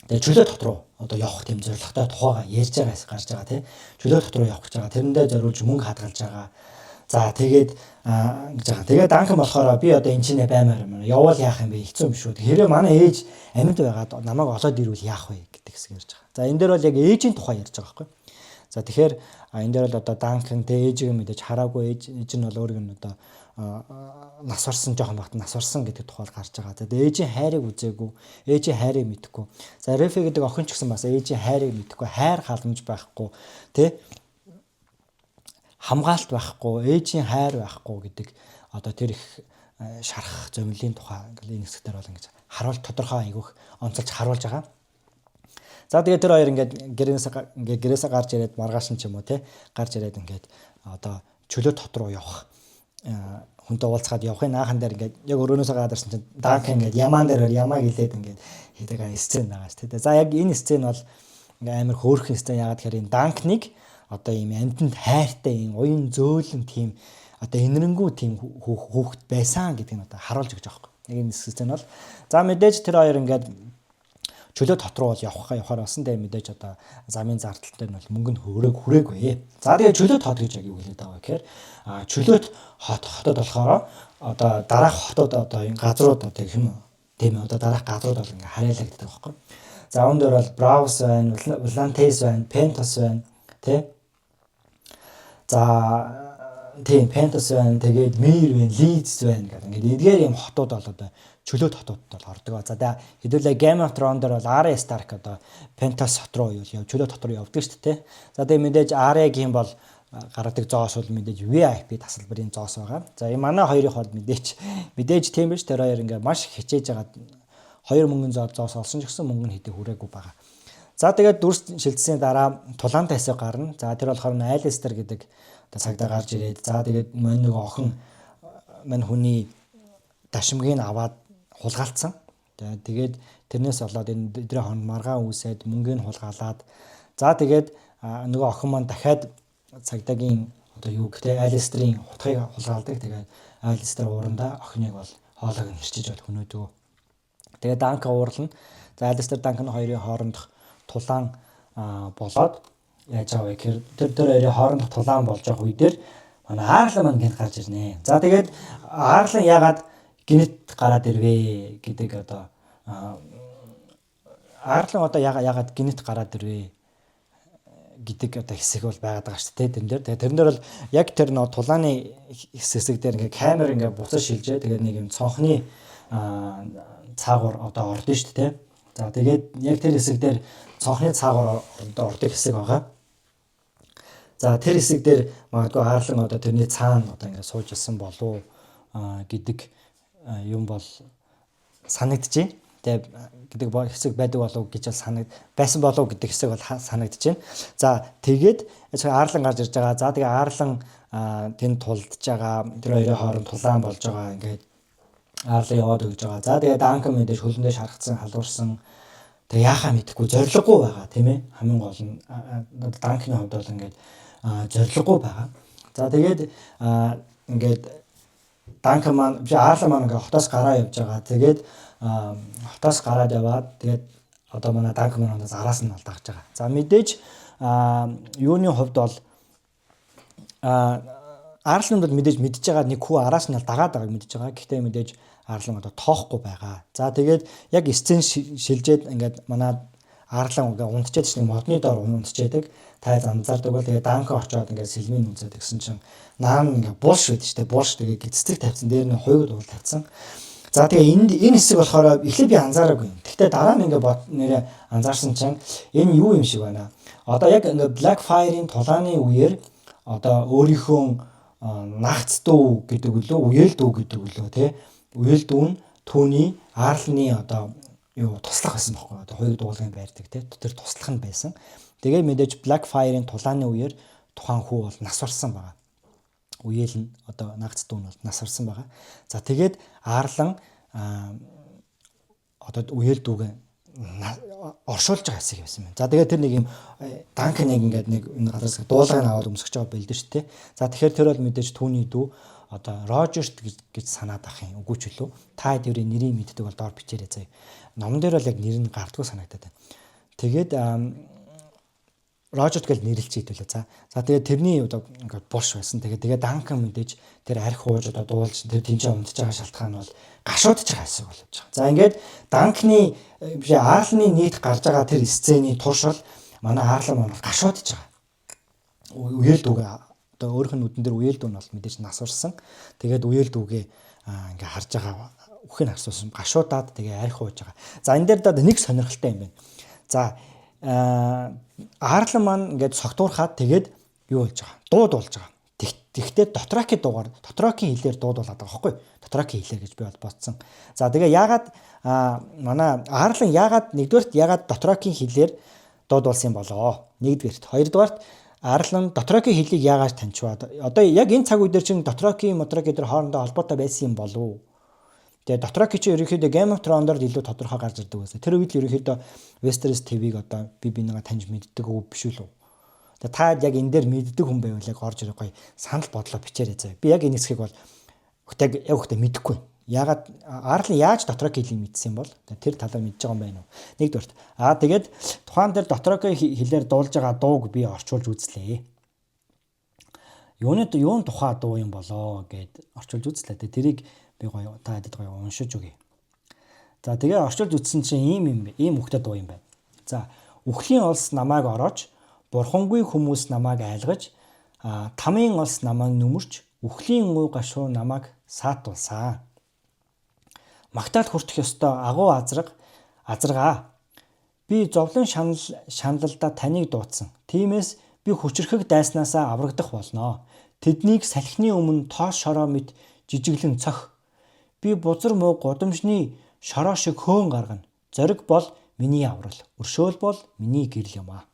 Speaker 1: тэгээ чөлөө тот руу одоо явах тийм зорилготой тухайга ярьж байгаа хэсэг гарч байгаа, тий. Чөлөө тот руу явах гэж байгаа. Тэрэндээ зориулж мөнгө хадгалж байгаа. За, тэгээд гэж байгаа. Тэгээд Данкан болохоор би одоо энэ чинээ баймаар юм. Явбал яах юм бэ? Хэцүү юм шүү. Хэрвээ манай ээж амьд байгаад намайг олоод ирвэл яах вэ гэдэг хэсэг ярьж байгаа. За, энэ дээр бол яг ээжийн тухай ярьж байгаа байхгүй. За, тэгэхээр энэ дээр бол одоо Данкан, тэ, ээжигээ мэдээж хараагүй, ээж нь бол өөрийг нь одоо нас барсан, жоохон багт нас барсан гэдэг тухай гарч байгаа. Тэгээд ээжийн хайрыг үзээгүй, ээжийн хайрыг мэдэхгүй. За, Рефи гэдэг охин ч гэсэн бас ээжийн хайрыг мэдэхгүй, хайр халамж байхгүй, тэ, хамгаалт байхгүй, ээжийн хайр байхгүй гэдэг одоо тэр их шарах зовлонгийн тухай ингээл энэ хэсгээр бол ингэж харуул тодорхой айгүйх онцолж харуулж байгаа. За, тэгээд тэр хоёр ингээд гэрээсээ гарч ирээд маргааш нь ч юм уу, те, гарч ирээд ингээд одоо чөлөө тот руу явах хүнтэй уулзгаад явахын наахан дээр ингээд яг өрөөнөөсөө гараад ирсэн чинь Данкан ингээд ямаан дээр ямаа гэлээд ингээд хийдэг scene байгаа шүү дээ. За, яг энэ scene бол ингээд амар хөөрхөн scene. Яагаад тэгэхээр энэ Данкныг одоо ийм амьтанд хайртай, ийм уян зөөлөн, тийм одоо энэрэнгүй тийм хүүхэд байсан гэдгийг нь одоо харуулж өгч байгаа байхгүй. Яг энэ scene бол, за, мэдээж тэр хоёр ингээд чөлөө тот руу бол явахаар болсон. Тэгээ мэдээж одоо замын зардал дээр нь бол мөнгө нь хүрээгүй. За, тэгээ чөлөө тот гэж яг юу хэлээд байгаа вэ гэхээр чөлөөт хот хотод болохоор одоо дараах хотод одоо энэ газрууд одоо юм, тийм ээ, одоо дараах газрууд бол ингээ харьяалагддаг байхгүй. За, үүн дээр бол Браус байна, Волантес байна, Пентос байна, тий. За, тийм, Пентос байна, тэгээд Мир байна, Лидс байна гэдэг ингээд эдгээр юм хотууд бол одоо чөлөөт хотууд бол ордог. За, тэгээ хэдүүлээ Game of Thrones дээр бол Arya Stark одоо Pentos хот руу юу яв, чөлөөт хот руу явдаг шүү дээ. За, тэгээ мэдээж Arya-гийн бол гаргадаг зоос бол мэдээж VIP тасалбарын зоос байгаа. За, энэ манай хоёрын бол мэдээж тийм биш. Тэр хоёр ингээ маш хичээж байгаа, хоёр мөнгөн зоос олсон ч гэсэн мөнгө нь хэдий хүрээгүй байгаа. За тэгээд дүрс шилжсэний дараа тулаантай хэсэг гарна. За тэр болохоор Алистер гэдэг одоо цагдаа гарч ирээд за тэгээд мань нэг охин мань хүний дашимгийг аваад хулгаалцсан. Тэгээд тэрнээс болоод энэ эдрийн хооронд маргаан үүсээд мөнгөний хулгаалаад за тэгээд нөгөө охин маань дахиад цагдаагийн одоо юу гэдэг Алистерийн хутгийг хулгаалдаг. Тэгээд Алистер уурандаа охиныг бол хоолойг нь хэрчиж бол хөнөөдөг. Тэгээд Данка уурлна. За Алистер Данкан хоёрын хоорондох тулаан болоод яаж байгаа вэ гэхээр тэр тэр хоёрын хоорондох тулаан болж байгаа үе дээр манай Арлан маань гэнэт гарч ирнэ. За тэгээд Арлан яагаад гэнэт гараад ирвэ гэдэг одоо Арлан одоо яагаад гэнэт гараад ирвэ гэдэг одоо хэсэг бол байгаад байгаа шүү дээ тэрэн дээр. Тэгээ тэрэн дээр бол яг тэр нөө тулааны хэсэг дээр ингээ камер ингээ буцаж шилжээ. Тэгээд нэг юм цонхны цаагуур одоо ордон шүү дээ. За тэгээд яг тэр хэсэг дээр цонхны цаагуур одоо ордог хэсэг байгаа. За тэр хэсэг дээр магадгүй Арлан одоо тэрний цаана одоо ингээ сууж исэн болов гэдэг юм бол санагдчихээн. Тэгээ гэдэг хэсэг байдаг болов гэж бол санагд байсан болов гэдэг хэсэг бол санагдаж байна. За тэгээд Арлан гарч ирж байгаа. За тэгээ Арлан тэнд тулдж байгаа. Тэр хоёрын хооронд тулаан болж байгаа. Ингээд Арлан яваад өгж байгаа. За тэгээ Данкан мэдээж хөлөндөө шаргацсан, халуурсан. Тэгээ яахаа мэдэхгүй зориггүй байгаа тийм ээ. Хамгийн гол нь Данкны хувьд бол ингээд зориггүй байгаа. За тэгээд ингээд Данкан маань биш Арлан маань ингээд хотоос гараа явж байгаа. Тэгээд хотоос гараад яваад тэгээд одоо манай Данкан маань араас нь бол дагж байгаа. За мэдээж юуны хувьд бол Арланд бол мэдээж мэдж байгаа нэг хүү араас нь бол дагаад байгааг мэдж байгаа. Гэхдээ мэдээж Арлан одоо тоохгүй байгаа. За тэгээд яг сцен шилжээд ингээд манай Арлан ингээ унтчихэд чинь модны доор унтчихэд та анзаардаг бол тэгээд Данка очоод ингээд сэлмийн үнсээд гэсэн чинь наан ингээ булш байдаг шүү дээ. Булш тэгээд цэцэг тавьсан. Дээр нь хуйг дуул тавьсан. За тэгээ энд энэ хэсэг болохоор эхлээд би анзаараагүй. Гэхдээ дараа нь ингээ бот нэрээ анзаарсан чинь энэ юу юм шиг байна. Одоо яг ингээ Blackfire-ын тулааны үеэр одоо өөрийнхөө нагц дүү гэдэг үлээ, үеэл дүү гэдэг үлээ тий. Үеэл дүү нь түүний Арлны одоо юу туслах байсан байхгүй одоо хуйг дуулгын байрдаг тий. Тэр туслах нь байсан. Тэгээ мэдээж Blackfire-ын тулааны үеэр тухайн хүү бол нас барсан байгаа. Үеэл нь одоо нагц дүү нь бол нас барсан байгаа. За тэгээд Арлан одоо үеэл дүүгээ оршуулж байгаа хэсэг байсан байна. За тэгээд тэр нэг юм Данканыг ингээд нэг энэ газраас дуулгыг аваад өмсөж байгаа бэлдэн шүү дээ. За тэгэхээр тэр бол мэдээж түүний дүү одоо Рожерт гэж санаад ах юм. Үгүй ч үлээ. Та хэдийн нэрийг мэддэг бол доор бичээрэй заяа. Номон дээр бол яг нэр нь гардггүй санагдаад байна. Тэгээд Рожерт гэж нэрлэж хэдүүлээ. За. За тэгээд тэрний одоо ингээд булш байсан. Тэгээд Данкан мэдээж тэр арх ууж одоо дуулж тэр тэнцээ унтж байгаа шалтгаан бол гашуудж байгаа хэсэг болж байгаа. За ингээд Данкны биш Арлны нийт гарч байгаа тэр сцений турш бол манай Арлан маань бол гашуудж байгаа. Үеэл дүүгээ одоо өөрийнх нь нүдэн дээр үеэл дүү нь бол мэдээж нас барсан. Тэгээд үеэл дүүгээ ингээ харж байгаа үхэн асуусан гашуудаад тэгээ арх ууж байгаа. За энэ дээр даа нэг сонирхолтой юм байна. За Арлан маань ингээд согтуурхаад тэгээд юу болж байгаа? Дуу дуулж байгаа. Тэгтээ Дотраки дуугаар Дотракийн хэлээр дуудуулаад байгаа байхгүй юу? Дотраки хэлээр гэж би бол бодсон. За тэгээ яагаад манай Арлан яагаад нэгдүгээрт яагаад Дотракийн хэлээр дуудуулсан болоо? Нэгдүгээрт. Хоёрдугаарт Арлан Дотракийн хэлийг яагаад таньчваа? Одоо яг энэ цаг үе дээр чинь Дотраки, Мотраки дээр хоорондоо холбоотой байсан юм болов уу? Тэгээ Дотроки чи ерөнхийдөө Game of Thrones-оор илүү тодорхой гарч ирдэг байсан. Тэр үед л ерөнхийдөө Westeros TV-г одоо би бинийгаа таньж мэддэг үү биш үү? Тэгээ та яг энэ дээр мэддэг хүн байвал яг орж ирэх гоё санал бодлоо бичээрэй заяа. Би яг энэ хэсгийг бол яг өгтөө мэдэхгүй. Яагаад Арлан яаж Дотроки хэлийг мэдсэн бол тэр талаар мэдж байгаа юм байна уу? Нэгдүгээрт. Аа тэгээд тухайн дээр Дотроки хэлээр дуулж байгаа дууг би орчуулж үзлээ. Юуны юун тухай дуу юм болоо гэд орчуулж үзлээ. Тэгээ тэрийг би гоё та хэдэд гоё уншиж өгье. За тэгээ орчуулж үзсэн чинь ийм юм ийм үхтэй дуу юм байна. За үхлийн улс намайг ороож, бурхангүй хүмүүс намайг айлгаж, тамын улс намайг нүмерч, үхлийн уу гашуу намайг саатуулсан. Магтаал хүртэх ёстой агуу азраг азаргаа. Би зовлон шанал шаналлдаа таныг дуудсан. Тиймээс би хүчрхэг дайснаасаа аврагдах болноо. Тэднийг салхины өмнө тоос шороо мэт жижиглэн цох. Би бузар муу гудамжны шороо шиг хөөн гаргана. Зориг бол миний аврал, өршөөл бол миний гэрэл юм аа.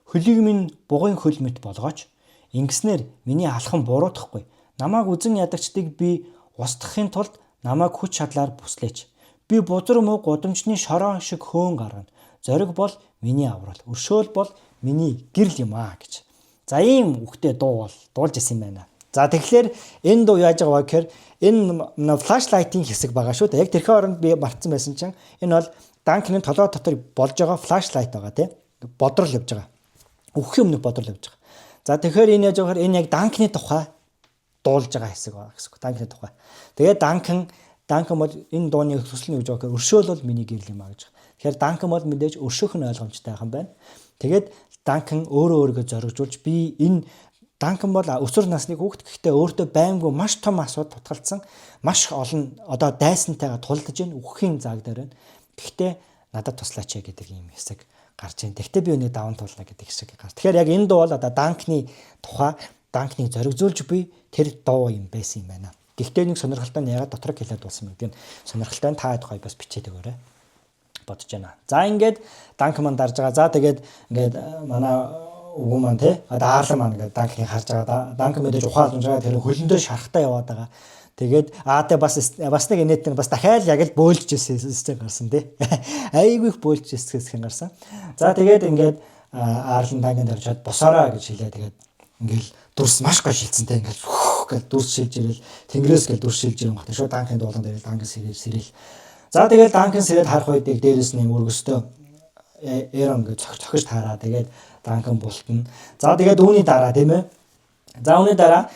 Speaker 1: Хөлийг минь бугын хөл мэт болгооч. Ингэснээр миний алхам буруутахгүй. Намайг үзен ядагчдыг би устгахын тулд намайг хүч чадлаар бүслээч. Би бузар муу гудамжны шороо шиг хөөн гаргана. Зориг бол миний аврал, өршөөл бол миний гэрэл юм аа гэж. За, ийм үгтэй дуу бол дуулж исэн юм байна. За, тэгэхээр энэ дуу яаж байгаа вэ гэхээр энэ flashlight-ийн хэсэг байгаа шүү дээ. Яг тэрхэн оронд би мартсан байсан чинь энэ бол Данкны толгой дотор болж байгаа flashlight байгаа, тий. Бодрол явж байгаа. Үхэхийн өмнөх бодрол явж байгаа. За, тэгэхээр энэ яаж байгаа, энэ яг Данкны тухай дуулж байгаа хэсэг байгаа гэсэн үг. Данкны тухай. Тэгээд Данкан бол энэ дууны төсөл нь гэж байгаа гэхээр өршөөл бол миний гэрэл юм а гэж. Тэгэхээр Данкан бол мэдээж өршөөх нь ойлгомжтой юм байна. Тэгээд Данкан өөрөө өөрийгөө зоригжуулж, би энэ Данкан бол өсвөр насны хүүхэд, гэхдээ өөртөө баймгүй маш том асуудал тутгалцсан, маш олон одоо дайсантайгаа тулдаж байна, үхэхийн зааг дээр байна. Гэхдээ надад туслаач гэдэг ийм хэсэг гарч байна. Гэхдээ би үүнийг даван туулна гэдэг хэсэг гарч. Тэгэхээр яг энэ дуу бол одоо Данкны тухай, Данкныг зоригжуулж буй тэр дуу юм байсан юм байна. Гэхдээ нэг сонирхолтой нь ягаад дотрог хэлээд дуусан гэдэг нь сонирхолтой нь та хэд гоё бас бичээд өгөөрэй бодож байна. За, ингээд Данк маань дарж байгаа. За, тэгээд ингээд манай үгэн маань, те, одоо Аарлан маань ингээд Данкныг харж байгаа. Данк мэдээж ухаал унж байгаа. Тэр хөлөндөө шарахтаа яваад байгаа. Тэгээд аа тэ бас нэг инээдтэй бас дахиад яг л бөөлж ирсэн сцен гарсан, тий. Айгүй их бөөлж ирсэн хэсэг гарсан. За, тэгээд ингээд Аарлан Данканд орчоод босоорой гэж хэлээ. Тэгээд ингээл дүрс маш гоё шилжсэн, те, ингээл гэл дүрс шилж ирэл, тэнгэрээс гэл дүрс шилж ирэн гот шууд Данкын дуулан дээр Данкын сэрэл сэрэл. За, тэгээд Данкын сэрэл харах үед дээрээс нь өргөстөө Эрон гэж цохиж таараа, тэгээд Данкан бултна. За, тэгээд үүний дараа, тийм ээ. За, үүний дараа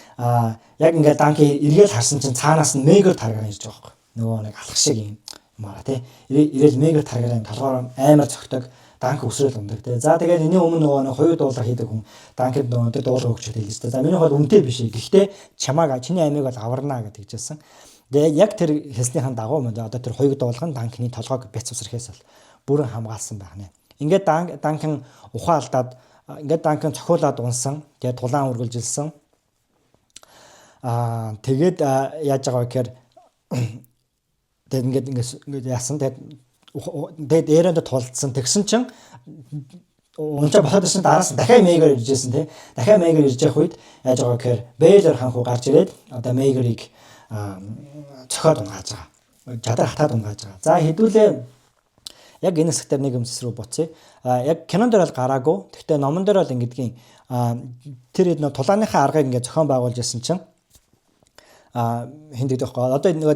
Speaker 1: яг ингээд Данки эргээл харсан чинь цаанаас нь Мегер Таргарен ирж байгаа байхгүй. Нөгөө нэг алхах шиг юм мара, тий. Ирээл Мегер Таргарен толгоор амар цогтөг, Данк өсрөөл ундаг, тий. За, тэгээд энэний өмнө нөгөө нэг хоёр дуулга хийдэг хүн Данкд нөгөө тэр дуулга өгч хэлсэн дээ. За, миний хувьд үнэтэй биш ээ. Гэхдээ чамааг, чиний амийг бол аварна гэдэг хэлжсэн. Тэгээ яг тэр хэлснийхэн дагуу одоо тэр хоёр дуулга нь Данкны толгойг бяц үсрэхээс бол бүрэн хамгаалсан байх нэ. Ингээд Данкан ухаан алдаад, ингээд Данкан цохиулаад унсан. Тэгээд тулаан үргэлжилсэн. Тэгээд яаж байгаа вэ гэхээр тэгээд ингээд яасан. Тэгээд Эронд тулдсан. Тэгсэн чинь унчаа босоод ирсэн, дараас нь дахиад Мегер ирж байсан, тий. Дахиад Мегер ирж явах үед яаж байгаа гэхээр Бейлор ханхуу гарч ирээд одоо Мегерийг цохиод унгааж байгаа. Жадар хатаад унгааж байгаа. За, хэдүүлээ яг энэ хэсгээр нэг юмс рүү буцъя. Яг кинон дээр бол гараагүй. Гэхдээ номон дээр бол ингэдгийн тэр нөө тулааныхаа аргыг ингээд зохион байгуулж ирсэн чинь хин гэдэг байхгүй. Одоо нөгөө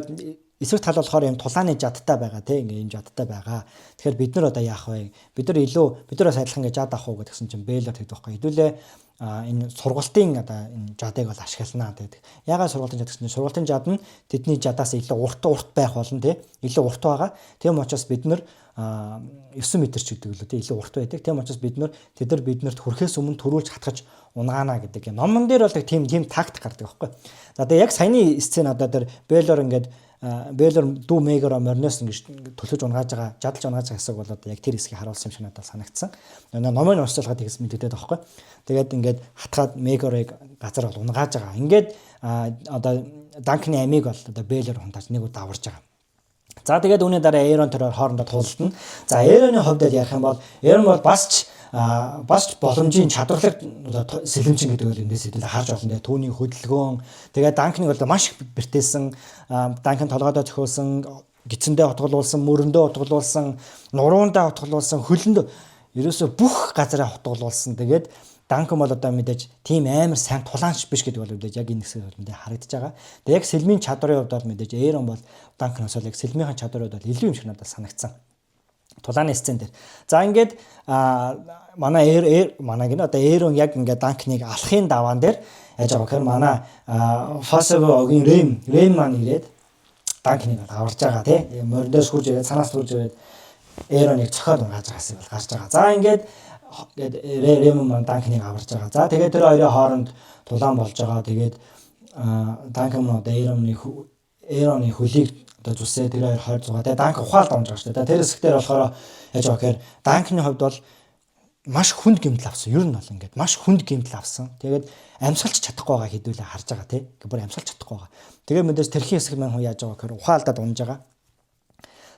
Speaker 1: эсрэг тал болохоор юм тулааны жадтай байгаа, тий, ингээ юм жадтай байгаа. Тэгэхээр бид нар одоо яах вэ? Бид нар илүү, бид нар бас адилхан ингээ жад авах уу гэдгсэн чинь Бэлэр тэгдэг байхгүй. Хэдүүлээ энэ сургалтын одоо энэ жадыг бол ашигланаа гэдэг. Яагаад сургалтын жад гэсэн чинь сургалтын жад нь тэдний жадаас илүү урт урт байх болно, тий. Илүү урт байгаа. Тийм учраас бид нар 9 м ч гэдэг лөө, тий, илүү урт байдаг. Тийм учраас бид нар тэд нар биднэрт хүрэхээс өмнө төрүүлж хатгаж унгаана гэдэг юм. Номон дээр бол тийм тийм тактик гардаг байхгүй. За, тэгээ яг саяны сцен одоо тэр Бэлор ингээд Бэлор дүү Мегер морноос ингэж төлөж унгааж байгаа, жадалж унгааж байгаа хэсэг бол одоо яг тэр хэсгийг харуулсан юм шиг надад санагдсан. Номын уншуулгаад тэгс мэддэгдээд байгаа байхгүй. Тэгээд ингээд хатгаад Мегерыг газар бол унгааж байгаа. Ингээд одоо Данкны амийг бол одоо Бэлор хунтааж нэг удаа аварж байгаа. За, тэгээд үүний дараа Эрон тэр хоорондоо тулалдана. За, Эроны хувьд ярих юм бол Эрон бол бас ч боломжийн чадварлаг сэлэмчин гэдэг бол эндээс хэдүүл харж болно. Түүний хөдөлгөөн, тэгээд Данкныг бол маш их бэртээсэн, Данкн толгойдоо зохиулсан, гидсэндээ отголуулсан, мөрөндөө отголуулсан, нуруундаа отголуулсан, хөлөнд, ерөөсө бүх газараа отголуулсан. Тэгээд Данкан бол одоо мэдээж тийм амар сайн тулаанч биш гэдэг бол мэдээж яг энэ хэсэг бол мэдээ харагдаж байгаа. Тэгээд яг сэлмийн чадварын хувьд бол мэдээж Эрон бол Данканаас бол яг сэлмийн чадварын хувьд бол илүү юм шиг надад санагдсан тулааны сцен дээр. За, ингээд манай эр манай гинэ одоо Эрон яг ингээд Данкныг алахын даваан дээр яаж байгаа гэхээр манай Фасево огийн Рэм маань ирээд Данкныг аварж байгаа, тий. Морин дээс хурж ирээд, цанаас хурж ирээд Эроныг цохиод унгааж байгаа хэсэг бол гарч байгаа. За, ингээд ингээд Рэм маань Данкныг аварж байгаа. За, тэгээд тэр хоёрын хооронд тулаан болж байгаа. Тэгээд Данкан маань одоо Эроны хөлийг одоо зүсээ, тэр хоёр 20 6. Тэгээ Данк ухаалд унж байгаа шүү дээ. Тэр хэсэг дээр болохоор яаж байгаа гэхээр Данкны хувьд бол маш хүнд гэмтэл авсан. Ер нь бол ингээд маш хүнд гэмтэл авсан. Тэгээд амьсгалч чадахгүй байгаа хэдүүлээ харж байгаа, тий. Бүр амьсгалч чадахгүй байгаа. Тэгээ мэдээж тэрхийн хэсэг маань хүн яаж байгаа гэхээр ухаалдаад унж байгаа.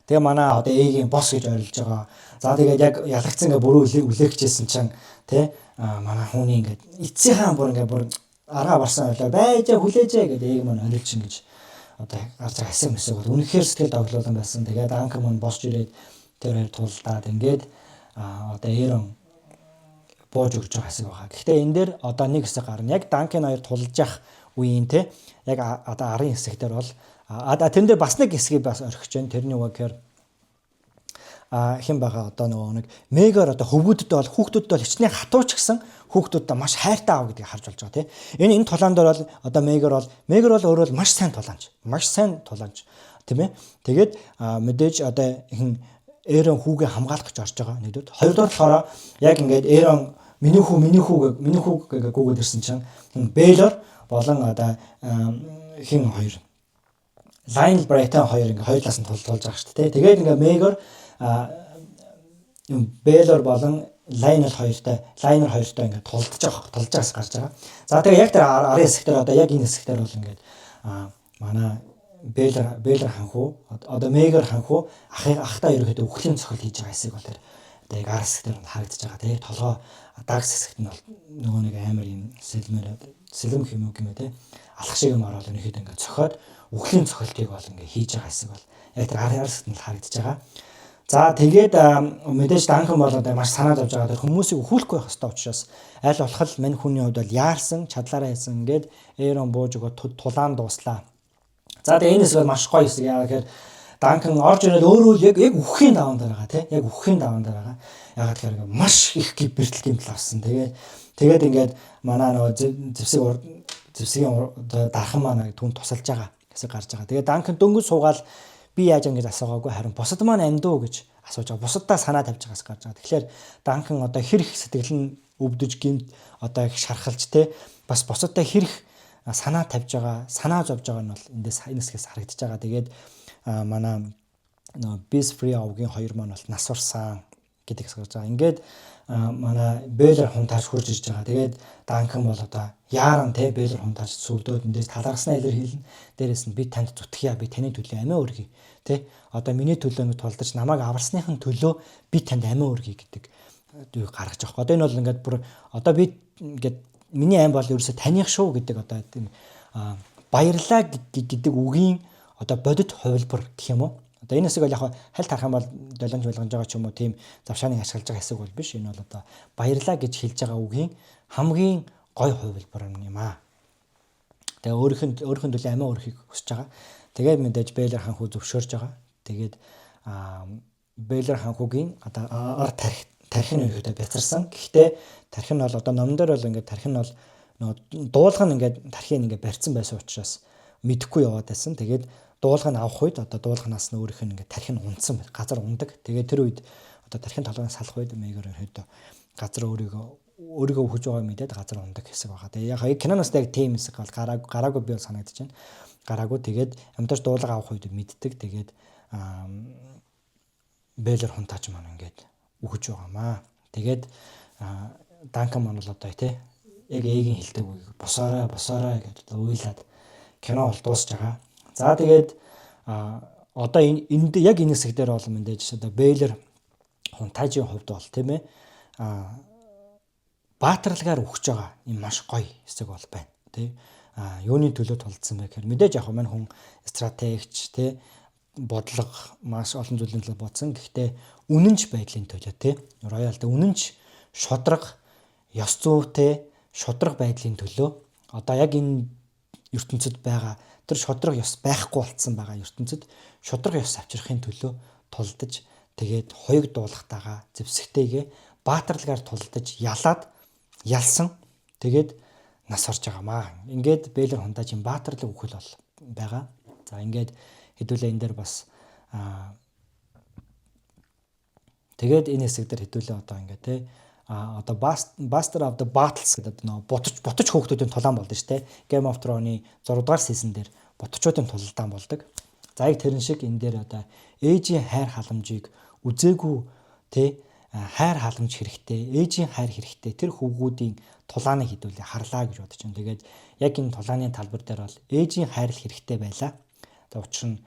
Speaker 1: Тэгээ манай одоо Ээгийн босс гэж ойрлож байгаа. За, тэгээд яг ялагдсан ингээ бүрүү үлээгчээсэн чинь тий манай хүүний ингээд эцсийнхаа бүр ингээ бүр аргаа барсан ойлоо байж хүлээжээ гэдэг ээг маань орилж ингэж одоо гарч байгаа хэсэг мэсэг бол үнэхээр сэтгэл догдлуулан байсан. Тэгээд Данкан маань босч ирээд тэр хоёр тулдаад ингээд одоо Эрон бууж өгч байгаа хэсэг байгаа. Гэхдээ энэ дээр одоо нэг хэсэг гарна. Яг Данкан хоёр тулж явах үеийн те яг одоо арын хэсэг дээр бол тэрэн дээр бас нэг хэсгийг бас орхиж байна. Тэрний үг гэхээр хэн байгаа одоо нөгөө нэг Мегор одоо хөвгүүдэд бол, хүүхдүүдэд бол хичнээн хатууч гэсэн хүүхдүүдэд маш хайртай аав гэдгийг харж болж байгаа тийм. Энэ тулаан дээр бол одоо Мегор бол өөрөө бол маш сайн тулаанч. Маш сайн тулаанч, тийм ээ. Тэгээд мэдээж одоо хэн Эрон хүүгээ хамгаалах гэж орж байгаа нэгдүгээр. Хоёрдугаар болохоор яг ингээд Эрон миний хүү, миний хүү, миний хүү гэж гүгээд ирсэн чинь Бейлор болон одоо хин хоёр, Лайнел Брайтон хоёр ингээ хоёр талаас нь тулж байгаа шүү дээ. Тэгээд ингээ Мегор юм Бейлор болон Лайнел хоёртой ингээ тулдж байгаа, тулж байгаас гарч байгаа. За, тэгээ яг тэр арын хэсэг дээр, одоо яг энэ хэсэг дээр бол ингээд манай Бейлор ханхуу, одоо Мегор ханхуу ахыг ахтаа ерөөхдөө үхлийн цохил хийж байгаа хэсэг бол тэр одоо яг ар хэсэг дээр харагдаж байгаа. Тэгээ толгой дагс хэсэгт нь бол нөгөө нэг амар юм сэлмээр сэлэм юм уу гэмээ те алах шиг юм ороод ерөнхийдөө ингээд цохиод үхлийн цохилтыг бол ингээд хийж байгаа хэсэг бол яг тэр ар хэсэгт нь харагдаж байгаа. За, тэгээд мэдээж Данкан бол одоо маш санаа зовж байгаа. Тэр хүмүүсийг өхүүлэхгүй байх ёстой учраас аль болох л мань хүний хувьд бол яарсан, чадлаараа хийсэн, ингээд Эрон бууж өгөөд тулаан дууслаа. За, тэгээд энэ хэсэг бол маш гоё хэсэг. Яагаад гэхээр Данкан орж ирээд өөрөө л яг үхэхийн даван дээр байгаа тий. Яг үхэхийн даван дээр байгаа. Яагаад гэхээр маш их бэртэл гэмтэл авсан. Тэгээд ингээд манай нөгөө зэвсгийн дархан маань түн тусалж байгаа хэсэг гарч байгаа. Тэгээд Данкан дөнгөж суугаал би яаж ингэж асуугаагүй, харин бусад маань амьд уу гэж асууж байгаа. Бусаддаа санаа тавьж байгаас гарч байгаа. Тэгэхээр Данкан одоо хэр их сэтгэл нь өвдөж, гэмт одоо их шархалж те бас бусаддаа хэр их санаа тавьж байгаа, санаа зовж байгаа нь бол эндээс энэ хэсгээс харагдаж байгаа. Тэгээд манай нөгөө Beast Free овгийн хоёр маань бол нас барсан гэдэг хэсэг гарч байгаа. Ингээд манай Бейлор хунтааж хурж ирж байгаа. Тэгээд Данкан бол одоо яаран те Бейлор хунтааж сүлдөөд эндээс талархснаа илэрхийлнэ. Дээрээс нь би танд зүтгэе, би таны төлөө амиа өргөе. Тэ, одоо миний төлөө ингэ тулдаж намайг аварсныхын төлөө би танд амиа өргөе гэдэг юу гаргаж байгаа. Одоо энэ бол ингээд бүр одоо би ингээд миний ам бол ерөөсө таних шүү гэдэг одоо тийм баярлаа гэдэг үгийн одоо бодит хувилбар гэх юм уу? Одоо энэ хэсэг бол яг хальт харах юм бол долоонч болгонж байгаа ч юм уу, тийм завшааныг ашиглаж байгаа хэсэг бол биш. Энэ бол одоо баярлаа гэж хэлж байгаа үгийн хамгийн гой хувилбар юм аа. Тэгээ өөрийнх нь төлөө амиа өрөхийг хүсэж байгаа. Тэгээд мэдээж Бейлор ханхүү зөвшөөрж байгаа. Тэгээд Бейлор ханхүүгийн одоо ар тарих тархи нь ерөөдөө бяцарсан. Гэхдээ тархи нь бол одоо номон дээр бол ингээд тархи нь бол нөгөө дуулга нь ингээд тархийг ингээд барьцсан байсан учраас мэдэхгүй яваад байсан. Тэгээд дуулга нь авах үед одоо дуулганаас нь өөрийнх нь ингээд тархи нь унтсан, газар ундаг. Тэгээд тэр үед одоо тархин толгойн салах үед Мегор ерөөдөө газар өөрийгөө өөрийгөө өгөж байгааг мэдээд газар ундаг хэсэг байгаа. Тэгээ яг киноноос яг тийм хэсэг бол гараагүй, би бол санагдаж байна. Гараагүй, тэгээд амьдарч дуулга авах үед мэддэг. Тэгээд Бейлор хунтаач маань ингээд өгөж байгаамаа. Тэгээд Данкан маань бол одоо тий яг ээгийн хэлдэг үг босоорой, босоорой гэдээ одоо уйлаад кино бол дуусж байгаа. За, тэгээд одоо энэ энд яг энэ хэсэг дээр бол мэдээж одоо Бейлор хунтаажийн хувьд бол, тийм ээ, баатарлагаар өгч байгаа юм маш гоё хэсэг бол байна, тий. Юуны төлөө тулдсан бэ гэхээр мэдээж яг мань хүн стратегч тий бодлого маш олон зүйлийн төлөө бодсон. Гэхдээ үнэнч байдлын төлөө, тий. Royal үнэнч шударга, ёс зүйтэй шударга байдлын төлөө, одоо яг энэ ертөнцид байгаа тэр шударга ёс байхгүй болцсон байгаа ертөнцид шударга ёс авчрахын төлөө тулдаж, тэгээд хоёг дуулахтайгаа зэвсэгтэйгээ баатарлагаар тулдаж ялаад ялсан, тэгээд нас орж байгаамаа. Ингээд Бейлор хунтаажийн баатарлаг үхэл бол байгаа. За, ингээд хэдүүлээ энэ дээр бас тэгээд энэ хэсэг дээр хэдүүлээ одоо ингээд те одоо Bastard of the Battles гэдэг нөө боточ хөөхтүүдийн тулаан болдог шүү дээ. Game of Thrones-ы 6 дугаар season дээр боточуудын тулалдаан болдог. За, яг тэрэн шиг энэ дээр одоо ээжийн хайр халамжийг үзээгүй те хайр халамж хэрэгтэй, ээжийн хайр хэрэгтэй тэр хөвгүүдийн тулааныг хэдүүлээ харлаа гэж бодож байна. Тэгээд яг энэ тулааны талбар дээр бол ээжийн хайр л хэрэгтэй байлаа. Тэгээ учир нь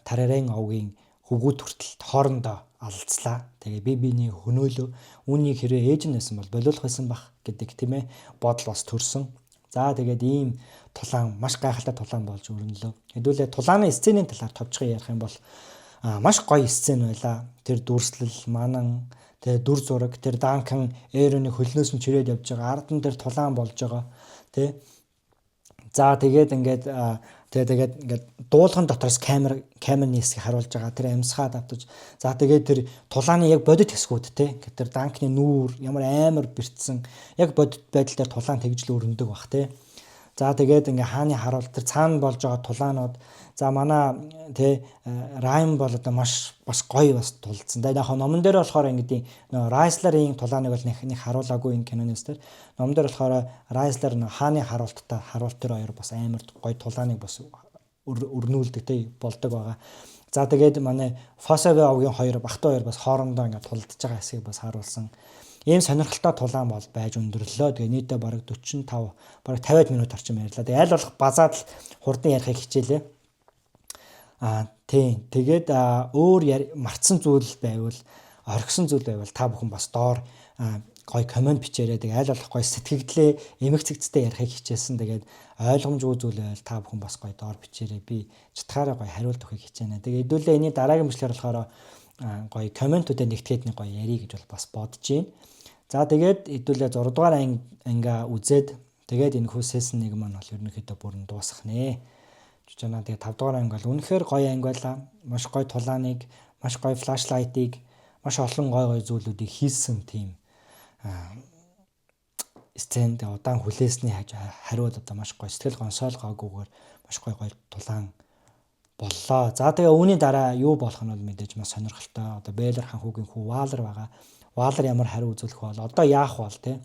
Speaker 1: Тарарен овгийн хөвгүүд хүртэл хоорондоо алалцлаа. Тэгээ би биений хөнөөлөө, үүнийг хэрвээ ээж нь байсан бол болиулах байсан бах гэдэг, тийм ээ, бодол бас төрсөн. За, тэгээд ийм тулаан, маш гайхалтай тулаан болж өрнөлөө. Хэдүүлээ тулааны сценийн талаар товчхон ярих юм бол маш гоё сцен байлаа. Тэр дүрслэл, манан, тэгээ дүр зураг, тэр Данкан Эроны хөлнөөс нь чирээд явж байгаа. Ард нь тэр тулаан болж байгаа. Тэ. За, тэгээд ингээд тэгээд ингээд дуулган дотроос камерны хэсгийг харуулж байгаа. Тэр амьсгаад автаж. За, тэгээд тэр тулааны яг бодит хэсгүүд, те. Ингээд тэр Данкны нүүр ямар амар бэртсэн. Яг бодит байдал дээр тулаан тэгжл өрнөдөг бах, те. За, тэгээд ингээ хааны харуул, тэр цаана болж байгаа тулаанууд, за, манай тэ Райм бол одоо маш бас гоё бас тулцсан. Да, яг номон дээр болохоор ингэдийн нөө Райслерийн тулааныг бол нэг харуулаагүй энэ киноноос тэр. Номон дээр болохоор Райслер нөө хааны харуулттай харуулт, тэр хоёр бас амар гоё тулааныг бас өрнүүлдэг тэ болдог байгаа. За, тэгээд манай Фосаве овгийн хоёр бахтай хоёр бас хоорондоо ингээ тулдж байгаа хэсгийг бас харуулсан. Ийм сонирхолтой тулаан бол байж өндөрлөө. Тэгээ нийтдээ бараг 45, бараг 50 минут орчим ярьлаа. Тэгээ аль болох базаад л хурдан ярихыг хичээлээ. Тийм. Тэгээд өөр мартсан зүйл байвал, орхисон зүйл байвал та бүхэн бас доор гой comment бичээрэй. Тэгээ аль болох гой сэтгэгдлээ эмх цэгцтэй ярихыг хичээсэн. Тэгээд ойлгомжгүй зүйл байвал та бүхэн бас гой доор бичээрэй. Би чатгаараа гой хариулт өгөхийг хичээнэ. Тэгээ хэдүүлээ энэний дараагийн бичлэгээр болохоор гоё comment уудаа нэгтгээд нэг гоё ярих гэж бол бас бодож байна. За, тэгээд хэдүүлээ 6 дугаар ангиа үзээд, тэгээд энэ хүү season 1 маань бол ерөнхийдөө бүрэн дуусах нэ. Гэж байна. Тэгээд 5 дугаар анги бол үнэхээр гоё анги байлаа. Маш гоё тулааныг, маш гоё flashlight ыг, маш олон гоё гоё зүйлүүдийг хийсэн тийм сцен. Тэгээ удаан хүлээсний хариуд одоо маш гоё сэтгэл гонсоолгоогүйгээр маш гоё гоё тулаан боллоо. За, тэгээ үүний дараа юу болох нь бол мэдээж маш сонирхолтой. Одоо Бэлэр хаан хүүгийн хүү Валер байгаа. Валер ямар хариу үзүүлэх бол, одоо яах бол, те?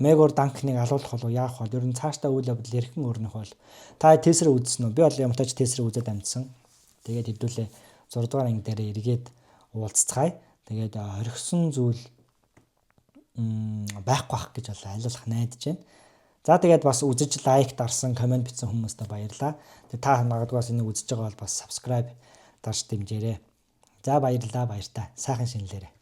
Speaker 1: Мегор Данкныг алуулах болов, яах бол, ер нь цаашдаа үйл явдал эрхэн өрнөх бол. Та teaser үзсэн үү? Би бол ямартай ч teaser үзээд амжсан. Тэгээд хэдүүлээ 6 дугаар анги дээр эргээд уулзцгаая. Тэгээд орхисон зүйл байхгүй бах гэж бол аль болох найдаж байна. За, тэгээд бас үзэж like дарсан, comment бичсэн хүмүүстээ баярлалаа. Тэгээд та магадгүй бас энийг үзэж байгаа бол бас subscribe дарж дэмжээрэй. За, баярлалаа, баяртай. Сайхан шинэлээрэй.